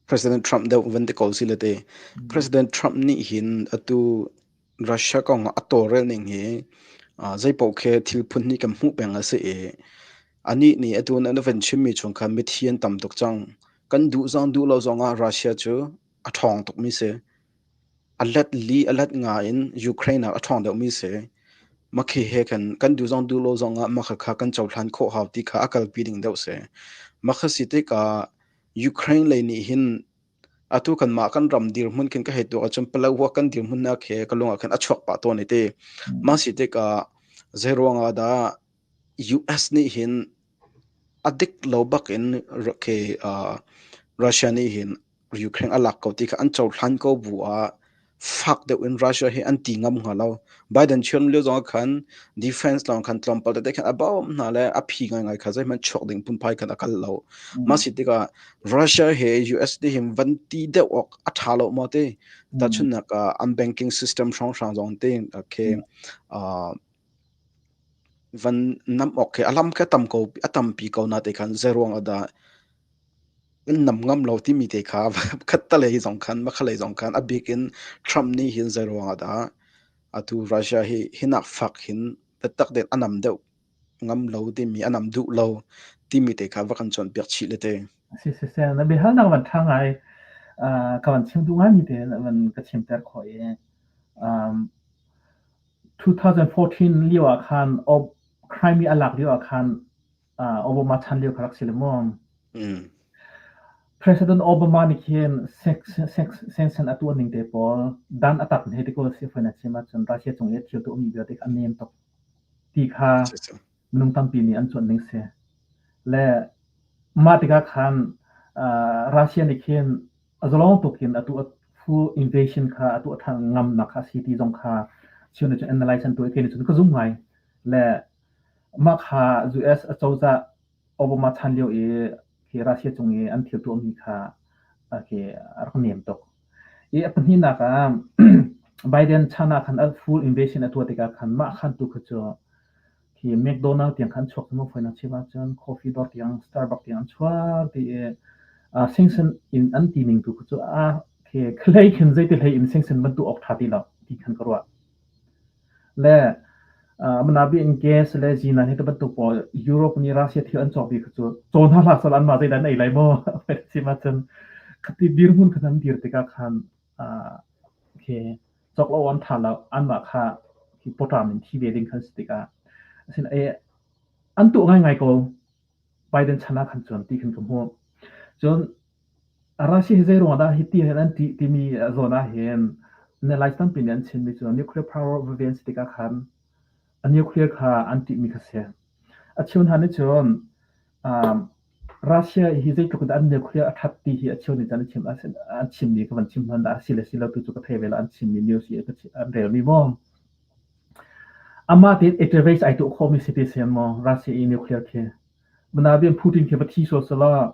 President Trump deuh van ti ko si le te. President Trump nih hin atu Russia kong ah a tawlrel ning hi zeipaoh khi thil phun hnih kan hmuh peng a si i anih nih atu na van chimmi chung khan mithi an tam tuk cang. Kan duh zong duh lo zong ah Russia cu a ṭhawng tukmi si. A let li a let nga in Ukraine ah a ṭhawng deuhmi si. Makhi he khan kan duh zong duh lo zong ah makha kha kan cohlan khawh hau ti kha a kalpi ding deuh si. Makha si tikah Ukraine lei nih hin atu kanmah kan ram dirhmun khin ka hei tuak ahcun Paletwa kan dirhmunnak he ka lung ah khan a chuak pah tawn i ti. Mah si tikah zeiruang ah dah US nih hin a dik lo bak in khi Russia nih hin Ukraine a lak ko ti kha an cohlan ko bu ah fak deuh in Russia hi an ti ngam hnga lo. Biden chiam lio zong ah khan defense lawng khan tlawmpal tete khan a bawm hna le a phi ngaingai kha zeihmanh chuak ding phunphai khan a kal lo. Mah si tikah Russia he US ti hin van ti deuh awk a ṭha lo maw ti. Tahchunhnak ah an banking system hrawnghrang zong te okay van nam awk khi a lam kha tam ko a tampi ko na te khan zeiruang ah dah an nam ngam lo timi te kha khattelei zong khan makhalei zong khan a bik in Trump nih hin zeiruang ah dah atu Russia hi hinak fak hin biatak tein a nam deuh ngam lo timi a nam duh lo timi te kha va kan cawnpiak chih le te. Si si si na biahalnak van ṭha ngai ka van chim duh ngaimi te na van ka chimter khawh i 2014 lio ah khan Crimea a lak lio ah khan Obama chan lio kha rak si le mu. President Obama nih khin sanction a tuah ning te pawl dan a tat he ti ko si fawn a chim ahcun Russia cung i thil tuahmi vialte kha a nem tuk ti kha minung tampi nih an cuanh ding si. Le mah tikah khan Russia nih khin a zalong tuk in a tuah full invasion kha a tuah ṭhan ngamnak kha a si ti zong kha chim nih cun analyze an tuah i kei nih cun ka zum ngai. Le mah kha US acozah Obama chan lio i khi Russia cung i an thil tuahmi kha khi a rak nem tuk. I a pahnihnak ah Biden chan ah khan a full invasion a tuah tikah khan mah khan tu kha cu khi McDonald tiang khan chuak mu foi nak chim ahcun coffee dawr tiang Starbucks tiang an chuak ti i sanction in an ti ning tu kha cu a khi khlei khin zeiti hlei in sanction bantuk awk ṭha ti lo ti khan ka ruah. Le manabi in gas le zinan hi te bantuk pawl Europe nih Russia thil an cawk bik kha cu caw hna hlah sal anmah zeidah an ei lai maw chim ahcun khati dirhmun khan an dir tikah khan khi cawk lo an tha lo anmah kha khi pawṭam in thi ve ding khan si tikah asin an tuah ngaingai ko Biden chan ah khan cun ti khan ka hmuh. Cun Russia hi zeiruang dah hiti hin an ṭih timi zawn ah hin analyze tampi nih an chimmi cu nuclear power veve an si tikah khan a nuclear kha an ṭihmi kha si. A cheu hna nih cun um, Russia hi zeitluk in dah an nuclear a ṭhat ti hi a cheu nih cun an chim an chimmi ka van chim hlan dah a si le si lo tu cu ka thei ve lo an chimmi news hi an relmi maw. Amah tein activate ai tuah khawhmi si ti sian maw Russia i nuclear khi. Manabian Putin khi va thi sual selaw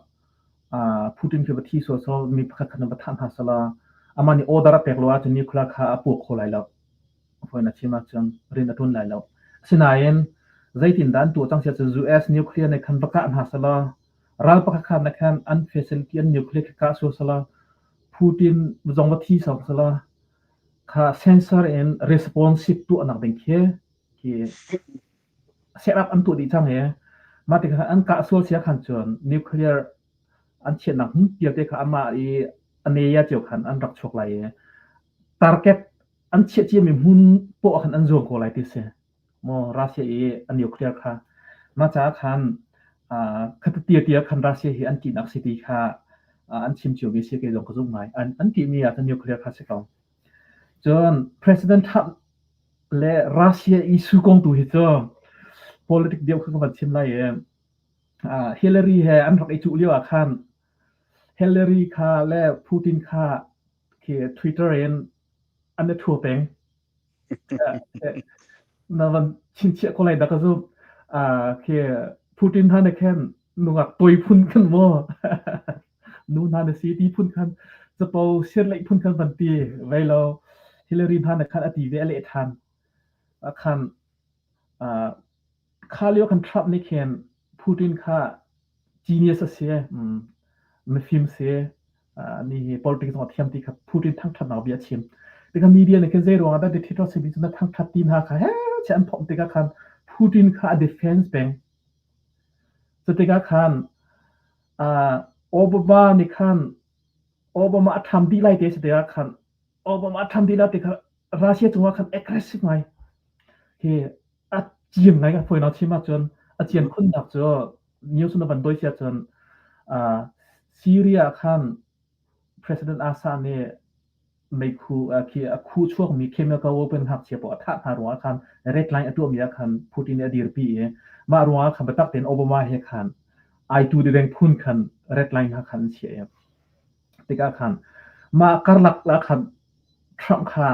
Putin khi va thi sual selaw mi pakhat khat va thah hna selaw amah nih order a pek lo ahcun nuclear kha a puak kho lai lo. Fawi na chim ahcun rian a ṭuan lai lo. Asinain zeitindah an tuah cang si ahcun US nuclear nih khan va kah hna selaw ral pakhat khat nih khan an facility an nuclear khi kah sual selaw Putin zong va thi sual selaw kha sensor in responsive tuahnak ding khi khi setup an tuah dih cang i mah tikah an kah sual sia khan cun nuclear an chiahnak hmun vialte kha amah i a neia cio khan an rak chuak lai i target an chiah ciami hmun poah khan an zuang ko lai ti si maw Russia i a nuclear kha mah caah khan khata tia tia khan Russia hi an ṭihnak si ti kha an chim cio mi si kei zong ka zumh ngai an an ṭihmi ah cun nuclear kha si ko cun President Trump le Russia issue kong tu hi cu politic deuh kha ka van chim lai i Hillary he an rak i cuh lio ah khan Hillary kha le Putin kha khi Twitter in an i ṭhua peng. Na van chinchiah ko lai dah ka zumh. Khi Putin hna nih khin nungak toi phun khan maw nu hna na si ti phun khan capo siarleih phun khan van ti vei lo Hillary hna nih khan a ti ve a leh ṭhan. Khan kha lio khan Trump nih khin Putin kha genius a si, mifim si, ni hi politics zong a thiam ti kha Putin thangṭhatnak bia a chim. Tikah media nih khin zei ruangah dah dictator si cu na thangṭhat ti hna kha he chiah an phomh tikah khan Putin kha a defense peng. Cu tikah khan Obama nih khan Obama a ṭham dih lai te si tikah khan Obama a ṭham dih lai ti kha Russia cungah khan aggressive ngai hi a ciam ngai ka fawinak chim ahcun a cian khunnak cu news na van doi si ahcun Syria khan President Assad nih meikhu khi a khu chuakmi chemical weapon ngakchia pawl a thah hna ruangah khan red line a tuahmi ah khan Putin nih a dirpi i mah ruangah khan biatak tein Obama he khan ai tu deng phun khan red line kha khan an chiah i tikah khan mah karlak ah khan Trump kha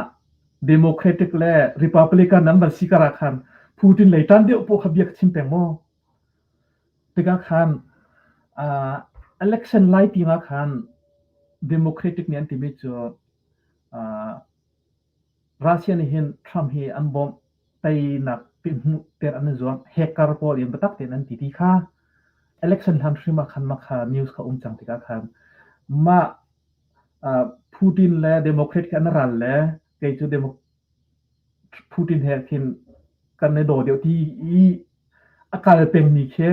Democratic le Republican an van si kar ah khan Putin lei tan deuh poh kha bia ka chim peng maw? Tikah khan election lai tiang ah khan Democratic nih an timi cu Russia nih hin Trump hi an bawmh teinak hmuhter an i zuam hacker pawl in biatak tein an ti ti kha election hlan hrim ah khan mah kha news kha um cang tikah khan mah Putin le Democrat khi an ral le kei cu Putin he khin kan i daw deuh ti i a kal pengmi khi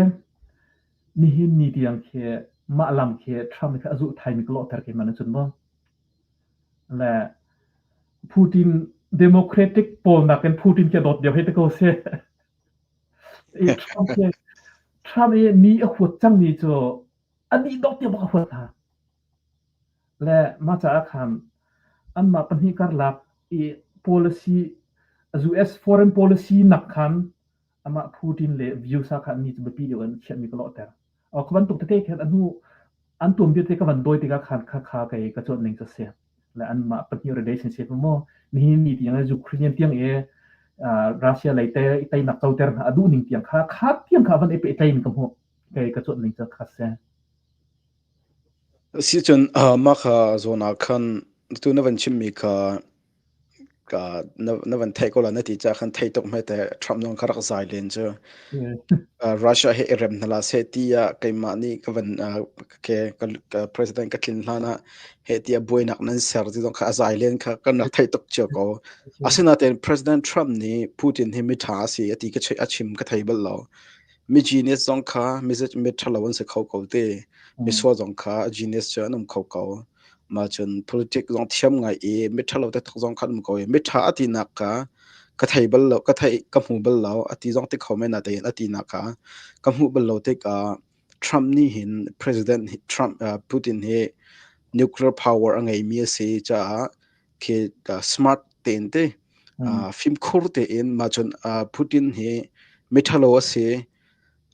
nihin ni tiang khi mah lam khi Trump nih khan a zulh thaimi ka lawhter keimah nih cun maw. Le Putin Democratic pawl nakin Putin khi a dawt deuh hei ti ko seh. Trump khi Trump i mi a huat cangmi cu a dih dawk tiang bak a huat hna. Le mah caah khan anmah pahnih karlak i policy US foreign policy nak khan amah Putin le views ah khan mi cu biapi deuh in chiahmi ka lawhter. Kha bantuk tete khan a hnu an tuanbia te ka van dawi tikah khan kha kha kei ka cuanh ning cu a si. Le anmah pahnih relationship maw nihin ni tiang Ukrainian tiang i Russia lei te teinak coter hna a duh ning tiang kha kha tiang kha van i pehtlaih in ka hmuh. Kei ka cuanh ning cu kha si. Sicun mah kha zawn ah khan tu na van chimmi kha ka na van theih ko la na ti caah khan thei tuk hme teh Trump zong kha rak zai len cu. Russia he i rem hna la seh tiah keimah nih ka van ke ka president ka tlin hlan ah he tiah buainak nan ser ti zong kha a zai len kha kan rak thei tuk cio ko. Asinain President Trump nih Putin hi miṭha a si a ti ka a chim ka thei bal lo. Mi genius zong kha mi ṭhalo an si kho ko te. Misual zong kha genius cu an um kho ko. Mah cun politic zong thiam ngai i miṭhalo taktak zong kha an um ko i miṭha a tinak kha ka thei bal lo, ka thei ka hmu bal lo, a ti zong ti kho men natein a tinak kha ka hmuh bal lo tikah Trump nih hin President Trump Putin hi nuclear power a ngeimi a si caah khi smart tein te fimkhur tein mah cun Putin hi miṭhalo a si.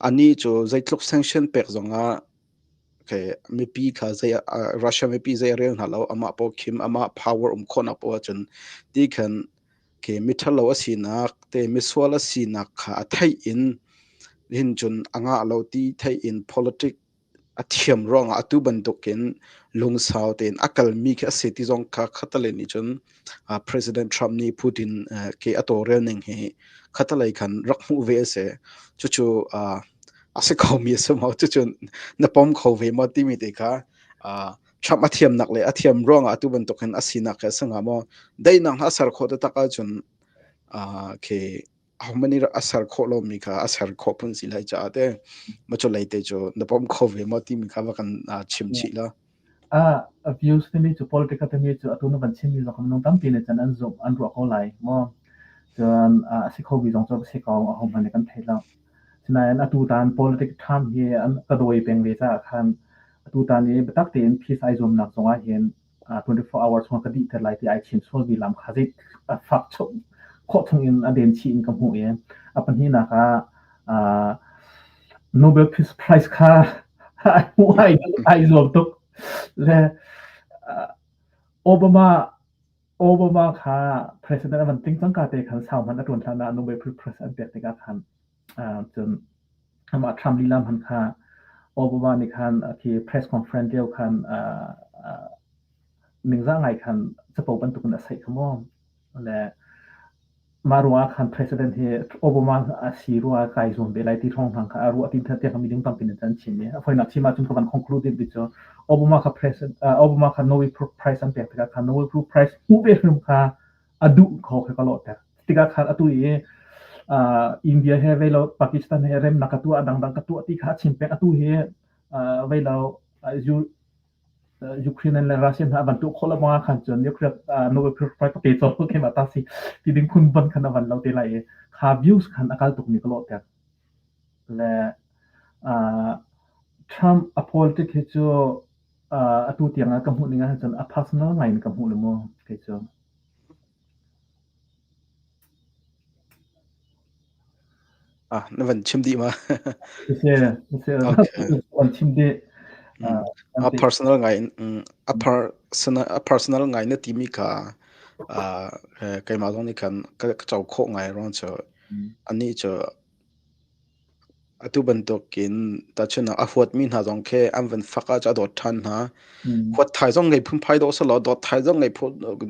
Anih cu zeitluk sanction pek zongah Okay, mipi kha zei Russia mipi zei a rel hna lo amah paoh khim amah power um khawhnak paoh ahcun ti khan ke miṭhalo a sinak te misual a sinak kha a theih in hin cun a ngah lo ti theih in politic a thiam ruangah atu bantukin lungsau tein a kalmi khi a si ti zong kha khatalei nih cun President Trump nih Putin ke a tawlrel ning hi khatalei khan rak hmuh ve a si. Cucu a si khomi a si maw? Cucu na pom kho ve maw timi te kha Trump a thiamnak le a thiam ruangah atu bantuk hin a sinak khi a si hnga maw? Daihnak hna a ser khawh taktak ahcun khi ahohmanh nih a ser khawh lomi kha a ser khawh phun si lai caah te macu lei te cu na pom kho ve maw timi kha va kan chim chih la. A views timi cu political timi cu atu na van chimmi zong minung tampi nih cun an zumh an ruah ko lai maw cun a si khomi zong cu a si ko ahohmanh nih kan thei lo sinain atu tan politic term hi an ka dawi peng ve caah khan atu tan i biatak tein peace ai zuamnak zong ah hin 24 hour chung ka dihter lai ti ai chim sualmi lam kha zei fak khawh chung in a den chih in ka hmuh i a pahnihnak ah Nobel Peace Prize kha ai hmuh ai ai zuam tuk le Obama Obama kha president a van tling cangka te khan sau hmanh a ṭuan hlan ah Nobel Peace Prize an pek tikah khan cun amah Trump lila hmanh kha Obama nih khan khi press conference lio khan ningzah ngai khan capo bantukin a saih kha mu. Le mah ruangah khan president hi Obama a si ruangah kai zuam ve lai ti hrawng hna kha a ruah ti tiang mi ding tampi nih an chim i a foinak chim ahcun ka van conclude ti cu Obama kha president Obama kha Nobel Prize an pek tikah khan Nobel Prize hmuh ve hrim kha a duh kho kha ka lawhter. Tikah khan atu i India he vei lo Pakistan he remnak ka tuah dangdang ka tuah ti kha a chim peng atu hi vei lo Ukraine le Russia hna van tuah khawh lo bangah khan cun nuclear Nobel Peace Prize ka pe cawk keimah ta si ti ding phun ban khan a van lo te lai i kha views khan a kal tuk mi ka lawhter. Le Trump a politic hi cu atu tiang ah ka hmuh ning ahcun a personal ngai in ka hmuh le mu kei cu. Ah, na van chim dih ma? Si, Okay. van chim dih. A personal ngai a personal a personal ngai na timi kha keimah zong nih khan ka co khawh ngai ruang cu anih cu Atu bantukin tahchunhnak a huatmi hna zong khi an van fak ahcun a dawt ṭhan hna. Huat thai zong ngei phunphai dawh selaw dawt thai zong ngei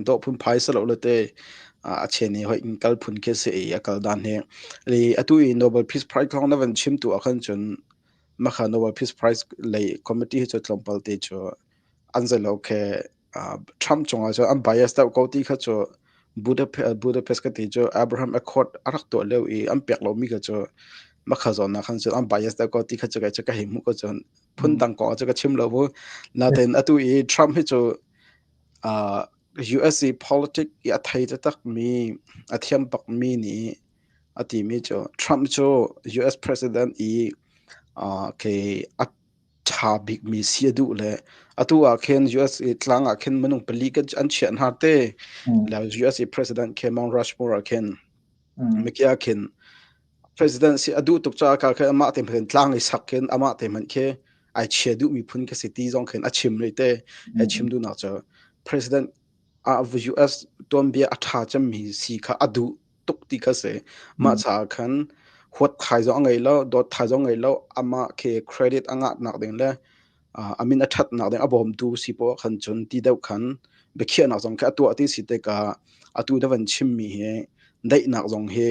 dawh phunphai selaw le te a chen i hoi in kal phun khi si i a kal dan hi. Li atu i Nobel Peace Prize kong na van chim tu ah khan cun makha Nobel Peace Prize lei committee hi cu tlawmpal te cu an zeilo khi Trump cungah cun an bias deuh ko ti kha cu Budapest ka ti cu Abraham Accord a rak tuah lio i an pek lomi kha cu makha zawn ah khan cun an bias deuh ko ti kha cu kei cu ka hei hmuh ko cun phundang kong cu ka chim lo mu. Natin atu i Trump hi cu US i politic i a thei taktakmi a thiam bakmi nih a timi cu Trump cu US president i khi a ṭha bikmi si a duh le atu ah khin USA tlang ah khin minung pali kan an chiah hna te le USA President khe Mount Rushmore ah khin mikia khin President si a duh tuk caah ka khin amah te hmanh tlang i sak khin amah te hmanh khi ai chia duhmi phun ka si ti zong khin a chim rih te. Ai chim duhnak cu President ah US tuanbia a ṭha cemmi si kha a duh tuk ti kha si. Mah caah khan huat thai zong a ngei lo, dawt thai zong ngei lo, amah khi credit a ngah nak ding le a min a ṭhat nak ding a bawmtu si poah khan cun ti deuh khan biakhiahnak zong khi a tuah ti si tikah atu na van chimmi hi daihnak zong hi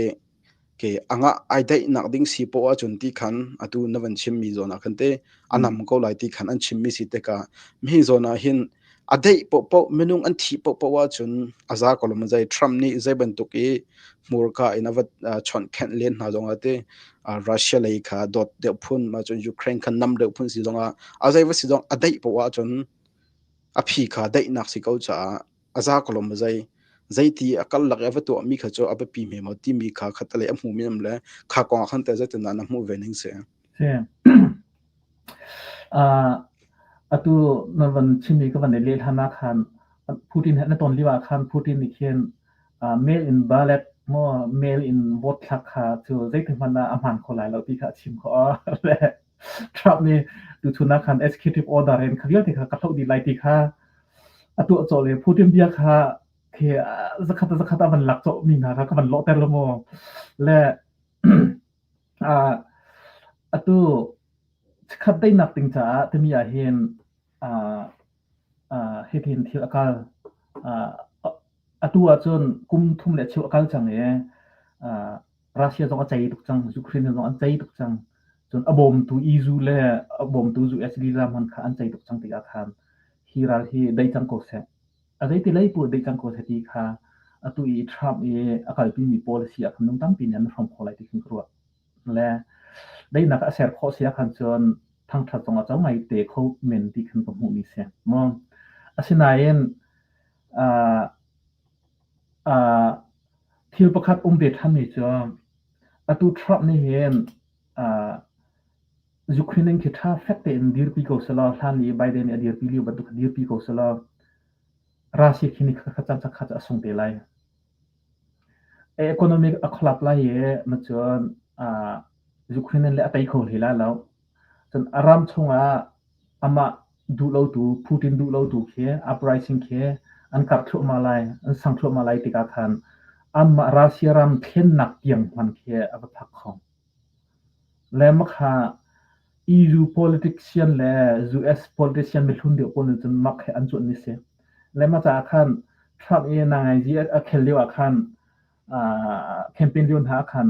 ke anga ai daihnak ding si poah ahcun ti khan atu na van chimmi zawn ah khan te a nam ko lai ti khan an chimmi si tikah mi zawn ah hin a deih pohpoh minung an thih pohpoh ahcun a za ko lo zei Trump nih zei bantuk i hmurka in a va chawnh khenh len hna zong ah te Russia lei kha dawt deuh phun ma cun Ukraine kha nam deuh phun si zong ah a zei va si zong a deih poah ahcun a phi kha daihnak si ko caah a za ko lo ma zei zeiti a kal lak i a va tuahmi kha cu a biapi hme maw timi kha khatalei a hmu mi am le kha kong ah khan te zeitindah na hmuh ve ning si? Si. Atu na van chimmi ka van i leh hlan ah khan Putin he na ton lio ah khan Putin nih khin mail in ballot maw mail in vote thlak kha cu zeitik hmanh ah a hmaan kho lai lo ti kha a chim khawh. Le Trump nih tuchun ah khan executive order in kha vialte kha ka hloh dih lai ti kha a tuah cawh le Putin bia kha khi zakhat zakhat a van lak cawh mi hna kha ka van lawhter lo maw. Le atu chikkhat daihnak ding caah timi ahhin hitin thil a kal. Atu ahcun kum thum le cheu a kal cang i Russia zong a cei tuk cang, Ukraine zong an cei tuk cang. Cun a bawmtu EU le a bawmtu US lila hmanh kha an cei tuk cang tikah khan hi ral hi dai cang ko seh. A zeiti lei poah dai cang ko seh ti kha atu i Trump i a kalpimi policy ah khan nung tampi nih an hrawm khawh lai ti khin ka ruah. Le daihnak a ser khawh si ahkhan cun thangṭhat zong a co ngai te kho men ti khin ka hmuhmi si. Mu. Asinain uh, uh, thil pakhat um ve ṭhanmi cu atu Trump nih hin uh, Ukraine in khi ṭha fek tein dirpi ko selaw hlan i Biden nih a dirpi lio bantuk dirpi ko selaw Russia khi ni kha cang kha a sung te lai. Economic a collapse lai i macun Ukraine le a tei kho hlei lai lo. Cun a ram chungah amah duh lotu Putin duh lotu khi uprising khi an karh thluahmah lai, an sang thluahmah lai tikah khan anmah Russia ram thlennak tiang hmanh khi a va phak kho. Le makha EU politician le US politician mihlun deuh pawl nih cun mak he an cuanmi si. Le mah caah khan Trump i nangainzi a khel lio ah khan campaign lio hna ah khan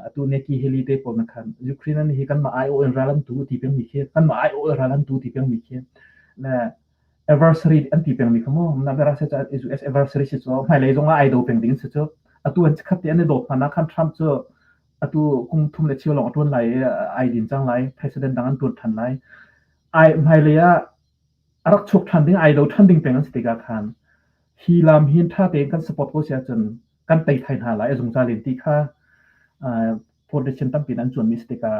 atu Nikki Haley te pawl na khan Ukraine an hi kanmah aiawh in ral an tu ti pengmi khi kanmah aiawh in ral an tu ti pengmi khi le adversary an ti pengmi kha mu na bera se ca US adversary si cu hmailei zong ah ai do peng ding si cu atu an khat te an i dawt hna na khan Trump cu atu kum thum le cheu lawng a ṭuan lai i ai din cang lai president dang an ṭuan ṭhan lai ai hmailei ah a rak chuak ṭhan ding ai do ṭhan ding peng an si tikah khan hi lam hin ṭha tein kan support ko si ahcun kan tei thai hna lai a zungzal in ti kha politician tampi in an cuanmi si tikah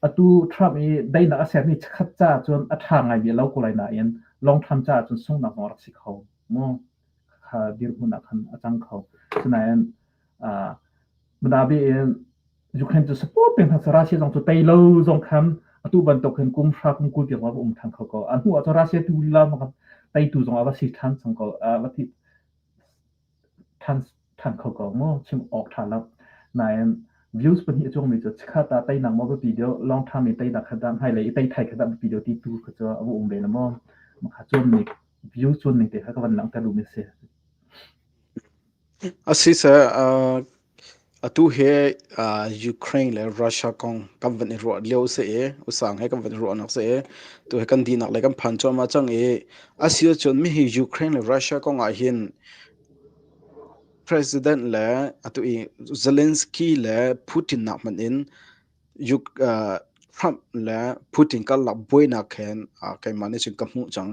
atu Trump i daihnak a sermi chikkhat caah cun a ṭha ngaimi a lo ko lai nain long term caah cun sunghnak zong a rak si kho mu kha dirhmun ah khan a cang kho. Sinain Manabi in Ukraine cu support peng hna Russia zong cu tei lo zong khan atu bantuk hin kum hra kum 20 tiang va um ṭhan kho ko. A hnu ah cun Russia tu lila teitu zong a va si ṭhan cang ko. Va ti ṭhan ṭhan kho ko mu chim awk ṭha lo. Nain views pahnih a cuangmi cu chikkhat ah teinak maw biapi deuh long term i teinak kha dah hmailei i tei thai kha dah biapi deuh ti tu kha cu a va um ve la maw. Mah cuan ning views cuan ning te kha ka van langhter duhmi a si. A si seh, atu hi Ukraine le Russia kong kan van i ruah lio si i usang he kan van i ruahnak si i tu hi kan dinak le kan phan cuahmah cang i a si ahcun mihi Ukraine le Russia kong ah hin President le atu i Zelensky le Putin nak hmanh in Trump le Putin karlak buainak khin keimah nih cun ka hmuh cang.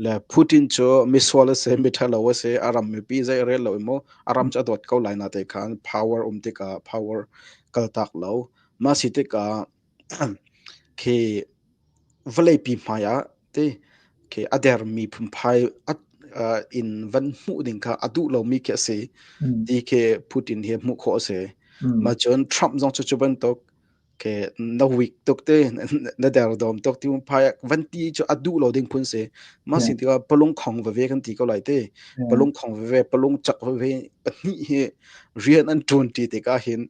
Le Putin cu misual a si, miṭhalo a si, a ram mipi zei a rel lo i mu, a ram cu a dawt ko lai nate khan power um tikah power kaltak lo. Mah si tikah khi. Vawleipi hmai ah ti khi a dermi phunphai in van hmuh ding kha a duh lomi khi a si ti khi Putin hi hmuh khawh a si. Mah cun Trump zong cu cu bantuk khi na weak tuk te na derdawm tuk ti phai van ti cu a duh lo ding phun si. Mah sin tikah palung khong veve kan ti ko lai te. Palung khong veve, palung cak veve pahnih hi rian an ṭuan ṭi tikah hin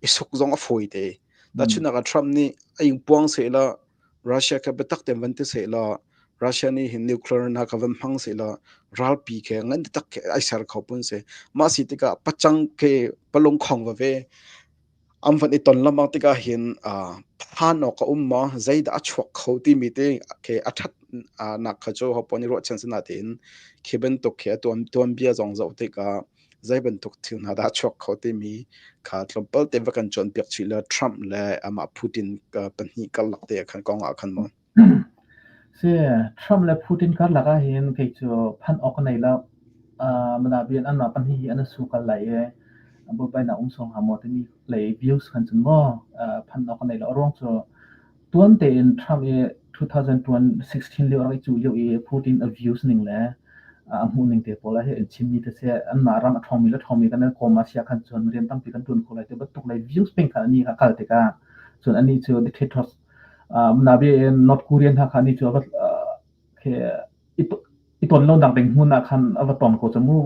i suk zong a fawi te. Tahchunhnak ah Trump nih a ingpuang sehla Russia kha biatak tein van ti sehla Russia nih hin nuclear na kha van hmang sehla ralpi khe ngan tak khe ai ser kho pun si. Mah si tikah pacang ke palung khong va ve an van i ton lamang tikah hin phan awk a um ma zeidah a chuak kho timi te ke a that nak kha cu hopon i ruahchan sana tein khi bantuk khi a tuan tuan bia zong zoh tikah zei bantuk thil hna dah a chuak kho timi kha tlawmpal te va kan cawnpiak chih le Trump le amah Putin pahnih karlak te khan kong ah khan maw? Si, Trump le Putin karlak ah hin kei cu phan awk ka nei lo. Manabian anmah pahnih hi an su kal lai i buaibainak um sual hnga maw timi lei views khan cun maw phan awk ka nei lo. A ruang cu Tuan tein Trump i 2016 lio a rak i cuh lio i Putin a views ning le a hmuh ning te pawl hi an chimmi te seh anmah ram a ṭhawngmi le ṭhawngmi kan kawm a si ahkhan cun rian tampi kan ṭuan kho lai ti bantuk lei views peng kha anih kha kal tikah cun anih cu dictators nabi in North Korean hna kha anih cu a va khi i ton lonak ding hmun ah khan a va ton ko cu mu.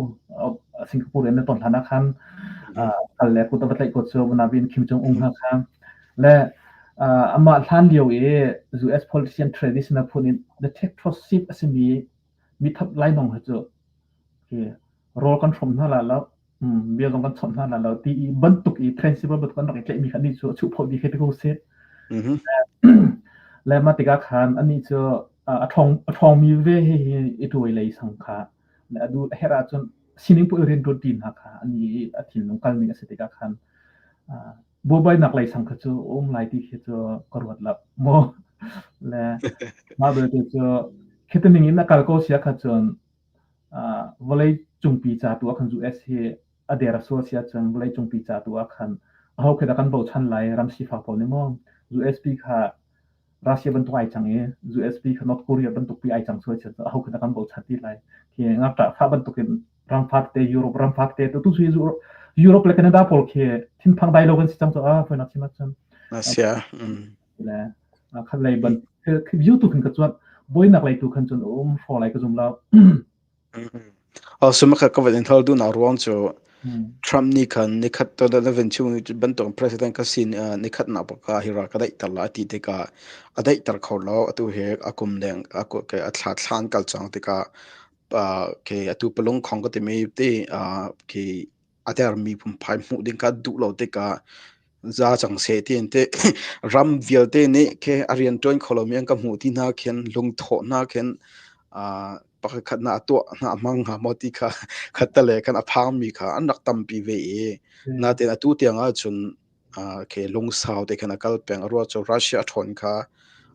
Singapore in na ton hlan ah khan kal le kut a va tlaih ko cu nabi Kim Jong Un hna kha. Le amah hlan lio i US politician traditional phun in the dictatorship a simi mithap lainawng hi cu rawl kan hrawm hna la lo bia zong kan chawnh hna la lo ti i bantuk i principle bantuk an rak i tlaihmi kha anih cu a chuh phawt dih khi ti ko sih. Le mah tikah khan anih cu a ṭhawng a ṭhawngmi ve hi hi i tuai lei sang kha le a duh a herh ahcun sining pu i rian ṭuan ṭi hna kha anih i a thinlung kal ning a si tikah khan buaibainak lei sang kha cu a um lai ti khi cu ka ruat lo maw le mah belte cu khiti ning in a kal ko sia kha cun Vawlei cungpi ca tu ah khan US hi a der a sual si ahcun vawlei cungpi ca tu ah khan aho khi dah kan bochan lai ram sifak pawl nih maw USB kha Russia bantuk ai cang i USB kha North Korea bantuk pi ai cang sual si ahcun aho khi dah kan bochan ti lai khi ngakṭah fa bantuk in ram fa tete Europe ram fa tete tu tu Europe le Canada pawl khi thinphang dai lo kan si cang cu a foinak chim ahcun Asia. Le khat lei ban view tu khan ka cuan buainak lei tu khan cun um hraw lai ka zum lo. Also makha ka van in thal du na ruang cu Trump nih khan nikhat to da van chung bantuk president ka sin nikhat na pa hi ra ka daih tar la ti tikah a daih tar kho lo atu he a kum leng a ke a thla thlan kal chang tikah ke atu palung khong ka ti mi te ke a dermi phunphai hmuh ding kha duh lo tikah za cang seh tiin te ram vialte nih khi a rian ṭuan kho lomi an ka hmuh ti hna khin lungthawh hna khin pakhat na a tuah hna a hmang hnga maw ti kha khattale khan a phangmi kha an rak tampi ve i natin atu tiang ahcun Khi lungsau te khan a kal peng. A ruah cu Russia a ṭhawn kha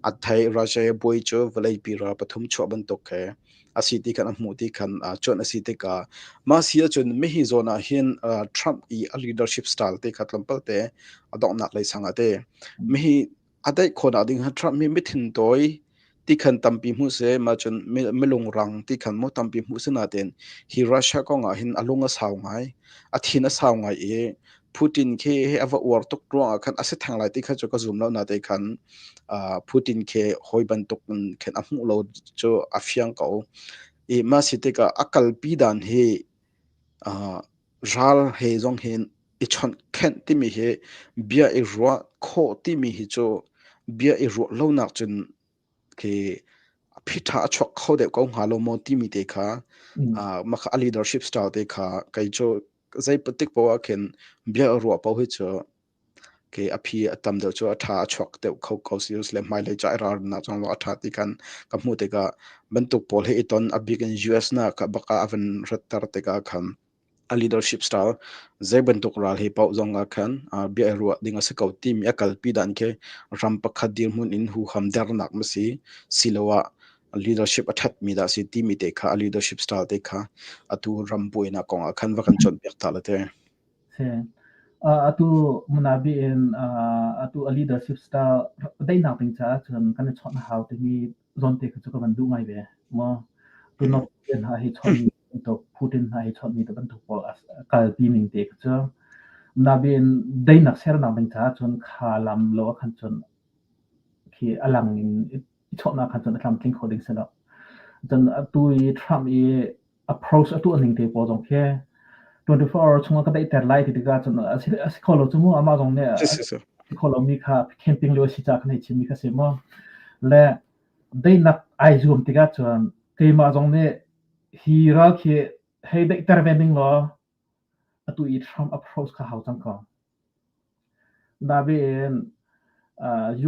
a theih. Russia i buai cu vawleipi ral pathum chuah bantuk khi a si ti khan a hmuh ti khan cuanh a si tikah mah si ahcun mihi zawn ah hin Trump i a leadership style te kha tlawmpal te a donghnak lei sang ah te mihi a daih khawhnak ding ha Trump hi mithin tawi ti khan tampi hmuh seh mah cun milung rang ti khan maw tampi hmuh si nain hi Russia kong ah hin a lung a sau ngai a thin a sau ngai i Putin khi hi a va uar tuk ruangah khan a si theng lai ti kha cu ka zum lo na te khan Putin khi hawi bantuk in khin a hmuh lo cu a fiang ko i mah si tikah a kalpi dan hi ral he zong hin i chawnh khenh timi hi bia i ruah khawh timi hi cu bia i ruah lonak cun khi a phiṭha a chuak kho deuh ko hnga lo maw timi te kha mah kha a leadership style te kha kei cu zei patik poah ah khin bia ruah paoh hi cu Ke a phi a tam deuh cu a ṭha a chuak deuh kho ko serious le hmailei ca i ralrinnak zong a ṭha ti khan ka hmuh tikah bantuk pawl he i ton a bik in US na ka bak ah a van ratter tikah khan a leadership style zei bantuk ral he paoh zong ah khan bia i ruah ding a si ko timi a kalpi dan khi ram pakhat dirhmun in huham dernak ma si siloah leadership a ṭhatmi dah si timi te kha a leadership style te kha atu ram buainak kong ah khan va kan cawnpiak ta la te. Si. Atu Munabi in atu a leadership style daihnak ding caah cun kan i chawnh a hau timi zawn te kha cu ka van duh ngai ve. Maw tu North Korean hna hi chawnhmi bantuk Putin hna hi chawnhmi te bantuk pawl a kalpi ning te kha cu Munabi in daihnak sernak ding caah cun kha lam lo ah khan cun khi a lang in i chawnhnak khan cun a tlamtling kho ding si lo. Cun atu i Trump i approach a tuah ning te pawl zong khi 24 hour chungah ka daihter lai ti tikah cun a si a si kho lo cu mu amah zong nih a si kho lomi kha camping lio si ca khan hei chimmi kha si mu le daihnak ai zuam tikah cun keimah zong nih hi ral khi hei daihter ve ning law atu i Trump approach kha hau cang ko. Nain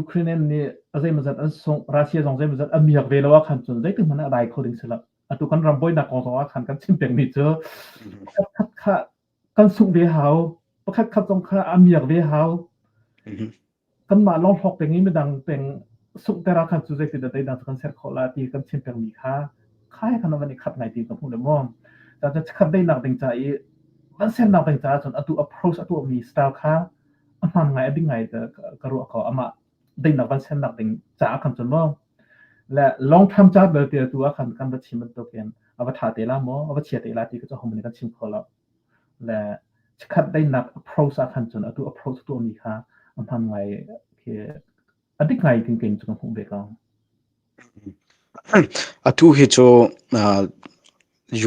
Ukraine nih a zeimawzat an sungh, Russia zong zeimawzat a miak ve lo ahkhan cun zeitik hmanh ah a dai kho ding si lo. Atu kan ram buainak kong zong ah khan kan chim pengmi cu pakhat khat kha kan sungh ve hau, pakhat khat zong kha a miak ve hau. Kanmah lawng hlawk peng i midang peng sunghter ah khan cu zeitindah daidang cu kan ser khawh la ti kan chim pengmi kha kha he khan van i khat ngai ti ka hmuh le maw. Cucaah chikkhat daihnak ding ca i van sernak ding caah cun atu approach a tuahmi style kha a hmaan ngai a ding ngai ka ruah ko amah daihnak van sernak ding caah khan cun maw le long term ca belte tu ah khan kan va chim bantukin a va ṭha te la maw a va chia te la ti ka cu hohmanh nih kan chim kho lo. Le chikkhat daihnak approach ah khan cun atu approach tuahmi kha a hman ngai khi a dik ngai tin kein cu ka hmuh ve ko. Atu hi cu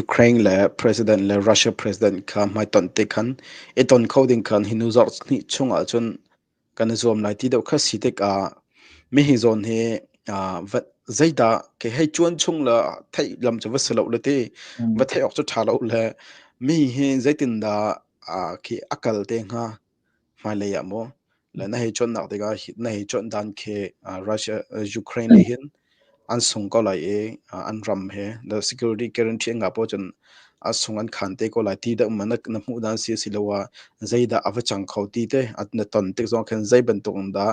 Ukraine le President le Russia President kha hmaitonh te khan i ton kho ding khan hi nu zarh hnih chung ahcun kan i zuam lai ti deuh kha si tikah mihi zawn hi zeidah ke hei cuan chung le theih lam cu va si lo le ti va theih awk cu ṭha lo le mi hi zeitindah khi a kal te hnga hmailei ah maw le na hei cawnnak tikah na hei cawn dan khi Russia Ukraine nih hin an sung ko lai i an ram he the security guarantee an ngah poah cun a sung an khan te ko lai ti deuh ma na hmuh dan si asiloah zeidah a va cang kho ti te na ton tik zong khan zei bantuk in dah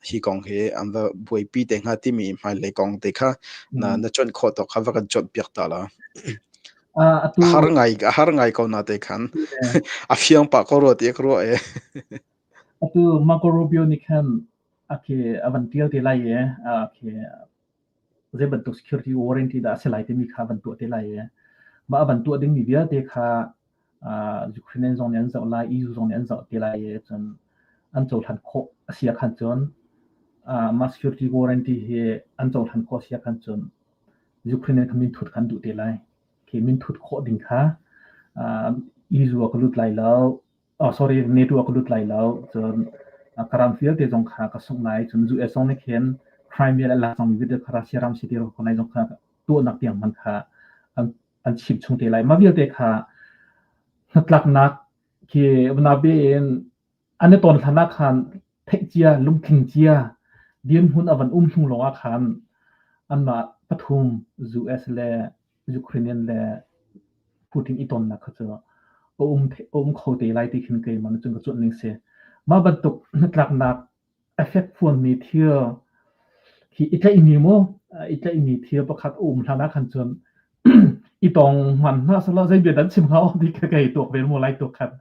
hi kong hi an va buaipi te hnga timi hmailei kong te kha na na chawnh khawh tawk kha va kan chawnh piak ta la. Atu A har ngai a har ngai ko na te khan a fiang pah ko rua ti ka ruah e. Atu Marco Rubio nih khan akhi a van tial te lai i akhi zei bantuk security warranty dah a si lai timi kha van tuah te lai i mah a van tuah dingmi vialte kha Ukrainian zong nih an zoh lai, EU zong nih an zoh te lai i cun an cohlan khawh a si ahkhan cun mah security warranty hi an cohlan khawh a si ahkhan cun Ukrainian kha minthut kha an duh te lai. Khi minthut khawh ding kha EU ah ka lut lai lo, oh sorry NATO ah ka lut lai lo, cun ka ram vialte zong kha ka sungh lai, cun US zong nih khin Crimea le lak cangmi vialte kha Russia ram si ti ko lai zong kha tuahnak tiang hmanh kha an an chim chung te lai. Mah vialte kha hnatlaknak khi nabe in an i ton hlan ah khan theih cia, lungtling cia, dirhmun a van um hnu lawngah khan anmah pathum US le Ukrainian le Putin i tonnak kha cu a um, a um kho te lai ti khin keimah nih cun ka cuanh ning si. Mah bantuk hnatlaknak a fekfuanmi thil hi i tlaihmi mu, i tlaihmi thil pakhat a um hlan ah khan cun i tong hman hna selaw zei bia dan chim hnga ti kha kei tuak ve mu lai tuak khan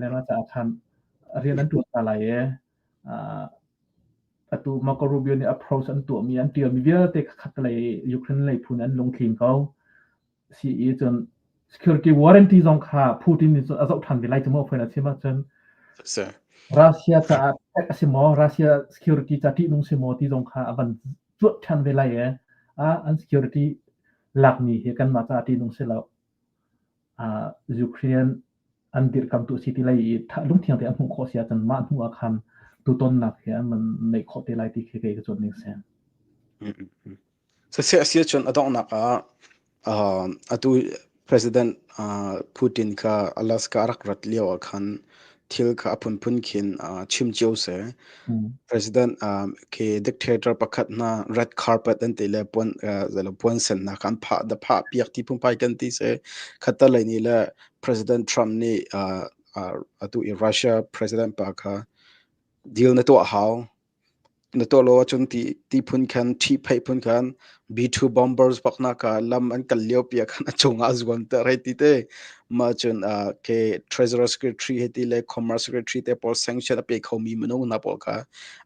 le mah caah khan rian an ṭuan ta lai i atu Marco Rubio nih approach an tuahmi an ṭialmi vialte khat lei Ukraine lei phu nih an lungtling ko. Si i cun security warranty zong kha Putin nih cun a zoh ṭhan ve lai cu mu a chim ahcun Russia caah a si maw Russia security ca ṭihnung si maw ti zong kha a van cuanh ṭhan ve lai i an security lakmi hi kanmah caah ṭihnung si lo. Ukraine an dirhkamtu a si ti lai i lungthiang te an hmuh khawh si ahcun mah hnu ah khan tutonnak hi an van neih khawh te lai ti khi kei ka cuanh ning si. Siseh a si ahcun a donghnak ah atu President Putin kha Alaska a rak rat lio ah khan thil kha a phunphun khin chim cio seh. President khi dictator pakhat hna red carpet an ti le puan puan sennak kha an phah da phah piak ti phungphai kan ti seh. Khattalei nih le President Trump nih atu i Russia president pa kha deal na tuah hau. Na tuah lo ahcun ti ti phun khan ṭhihphaih phun khan B2 bombers bak nak ah lam an kal lio pi ah khan a cung ah a zuan ter hei ti te. Mah cun ke Treasurer Secretary hei ti le Commerce Secretary te pawl sanction a pe khomi minung hna pawl kha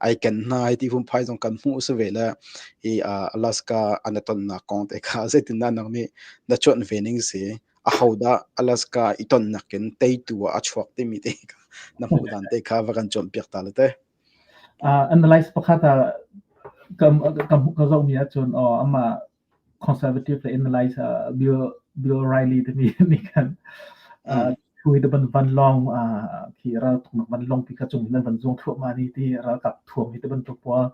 ai ken hna hei ti phunphai zong kan hmuh si ve le hi Alaska an i tonnak kong te kha zeitindah nang nih na cuanh ve ning si? Ahodah Alaska i tonnak in teitu ah a chuak timi te kha na hmuh dan te kha va kan cawnpiak ta le te. Analyze pakhat ah ka zohmi ahcun amah conservative le analyze Bill O'Reilly timi nih khan thu hi ban vanlawng khi raltuknak vanlawng pi kha cung hin an van zuang thluahmah ni ti ralkap thuam hi te bantuk pawl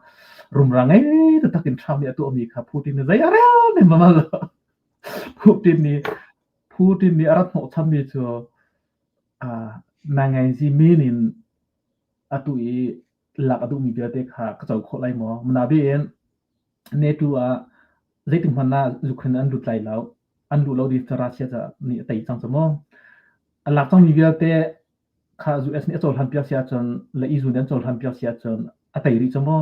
rumra ngei taktak in Trump nih a tuahmi kha Putin nih zei a rel men ma lo. Putin nih a rat hnawhchanmi cu nangainzi min in atu i lak a duhmi vialte kha ka co khawh lai maw? Nain NATO ah zeitik hmanh ah Ukraine an lut lai lo. An luh lo ding cu Russia nih a tei cang cu mu. A lak cangmi vialte kha US nih a cohlan piak si ahcun le EU nih an cohlan piak si ahcun a tei rih cu mu.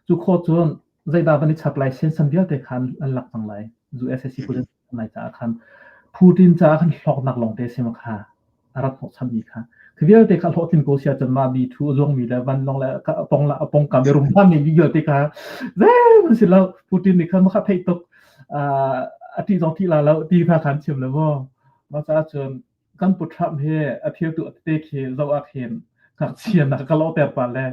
Cu khawh cun zeidah van i chap lai sensan vialte kha an lak cang lai. US sipuazi lai caah khan Putin caah khan hlawknak lawngte a si ma kha a rat hnawhchanmi kha. Khi vialte kha hlawhtlin ko si ahcun mah mi thu a zuangmi le vanlawng le pong la a pongkam i rumhlanmi mi vialte kha zeihmanh si lo. Putin nih khan makha theih tuk a ṭih zong ṭih la lo ti kha khan chim le maw. Mah caah cun kan pu Trump hi a thil tu tete khi zoh ah khin ngakchia nak ka lawhter pa le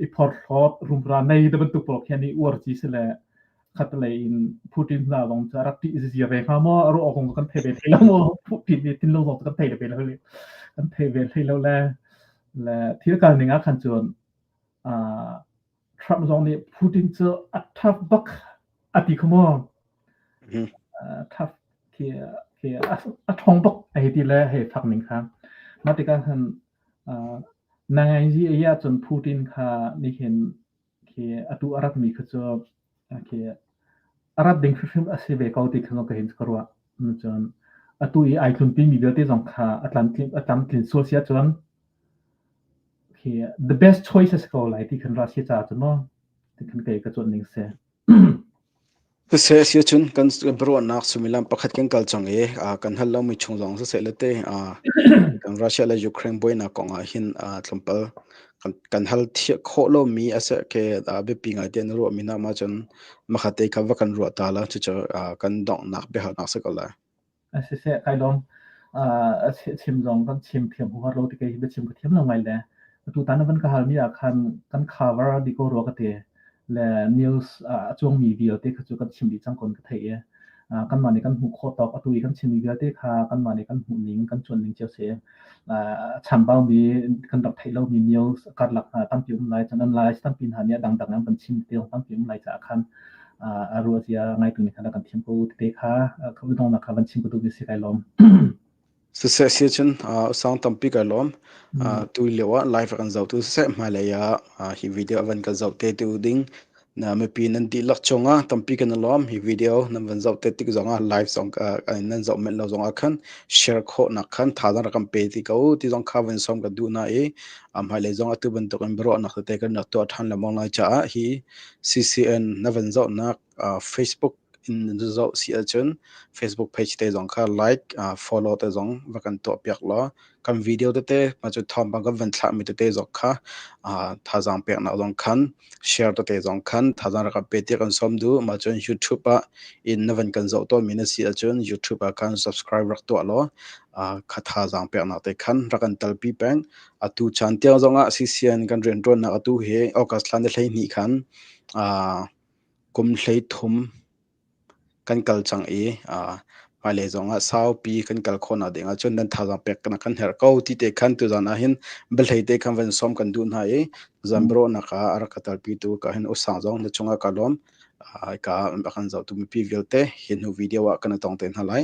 i phorhlawt rumra nei te bantuk pawl khi an i uar ci si le khatlei in Putin hna zong cu a rak ṭih ziziar ve hnga maw a ruah awk kan thei ve hlei lo maw Putin nih thinlung zong kan thei ve lo kan thei ve hlei lo le le thil kal ning ah khan cun Trump zong nih Putin cu a tough bak a ti kha maw tough khi khi a ṭhawng bak a hei ti le hei fak ning kha mah tikah khan nangai zi ahcun Putin kha nih hin khi atu a ratmi kha cu khi a rat ding hrimhrim a si ve ko ti kha ka hin ka ruah. Cun atu i ai tlunpimi vialte zong kha a tlamtlin a tlamtlin sual si ahcun khi the best choice a si ko lai ti khan Russia caah cun maw ti khan kei ka cuanh ning si. Siseh siacun kan biaruahnak suimilam pakhat kan kal cang i kan hal lomi chung zong siseh le te kan Russia le Ukraine buainak kong ah hin tlawmpal kan hal thiah khawh lomi a si ke biapi ngai te na ruahmi hna ma cun makhat te kha va kan ruah ta la cucu kan donghnak biahalnak si ko lai. Siseh kai lawm. Chim zong kan chim thiam huar lo ti kei hi biachim ka thiam lo ngai le atutan na van ka halmi ah khan kan cover dih ko rua ka ti le news a cuangmi vialte kha cu kan chim dih cang kon ka theih i kanmah nih kan hmuh khawh tawk atu i kan chimmi vialte kha kanmah nih kan hmuh ning kan cuan ning cio si. Chambaumi kan rak theih lomi news karlak hna tampi um lai cun analyze tampi hna nih a dangdang an kan chim ti tampi um lai caah khan a ruah zia ngaitu nih khan a kan thiam ko tete kha donghnak kha van chim ka duhmi si kai lawm. Siseh si cun usang tampi kai lawm. Tu lio ah live kan zoh tu siseh hmailei ah hi video van kan zoh te tu ding na mipi nan dihlak cungah tampi kan i lawm. Hi video nan van zoh te tik zongah live zong nan zoh men lo zongah khan share khawhnak khan thazaang rak kan pe ti ko ti zong kha van sawm ka duh na i hmailei zong atu bantuk in biaruahnak tete kan rak tuah ṭhan lengmang lai caah hi CCN na van zohnak Facebook in na zoh si ahcun Facebook page te zong kha like, follow te zong va kan tuah piak law kan video tete ma cu thawngpang kan van thlahmi tete zong kha thazaang peknak zong khan share tete zong khan thazaang rak kan pe tiah kan sawm duh. Mah cun YouTube ah in na van kan zoh tawnmi na si ahcun YouTube ah khan subscribe rak tuah law kha thazaang peknak te khan rak kan talpi peng. Atu caan tiang zongah CCN kan rianṭuannak atu hi August thla ni 12 khan kum 13 kan kal cang i hmailei zongah saupi kan kal khawhnak ding ahcun nan thazaang pek kan herh ko ti te khan tuzan ah hin biahlei te khan van sawm kan duh hna i tuzan biaruahnak ah a rak ka talpitu ka hin usang zong na cungah ka lawm. Ka a kan zohtu mipi vialte hi hnu video ah kan i tong te hna lai.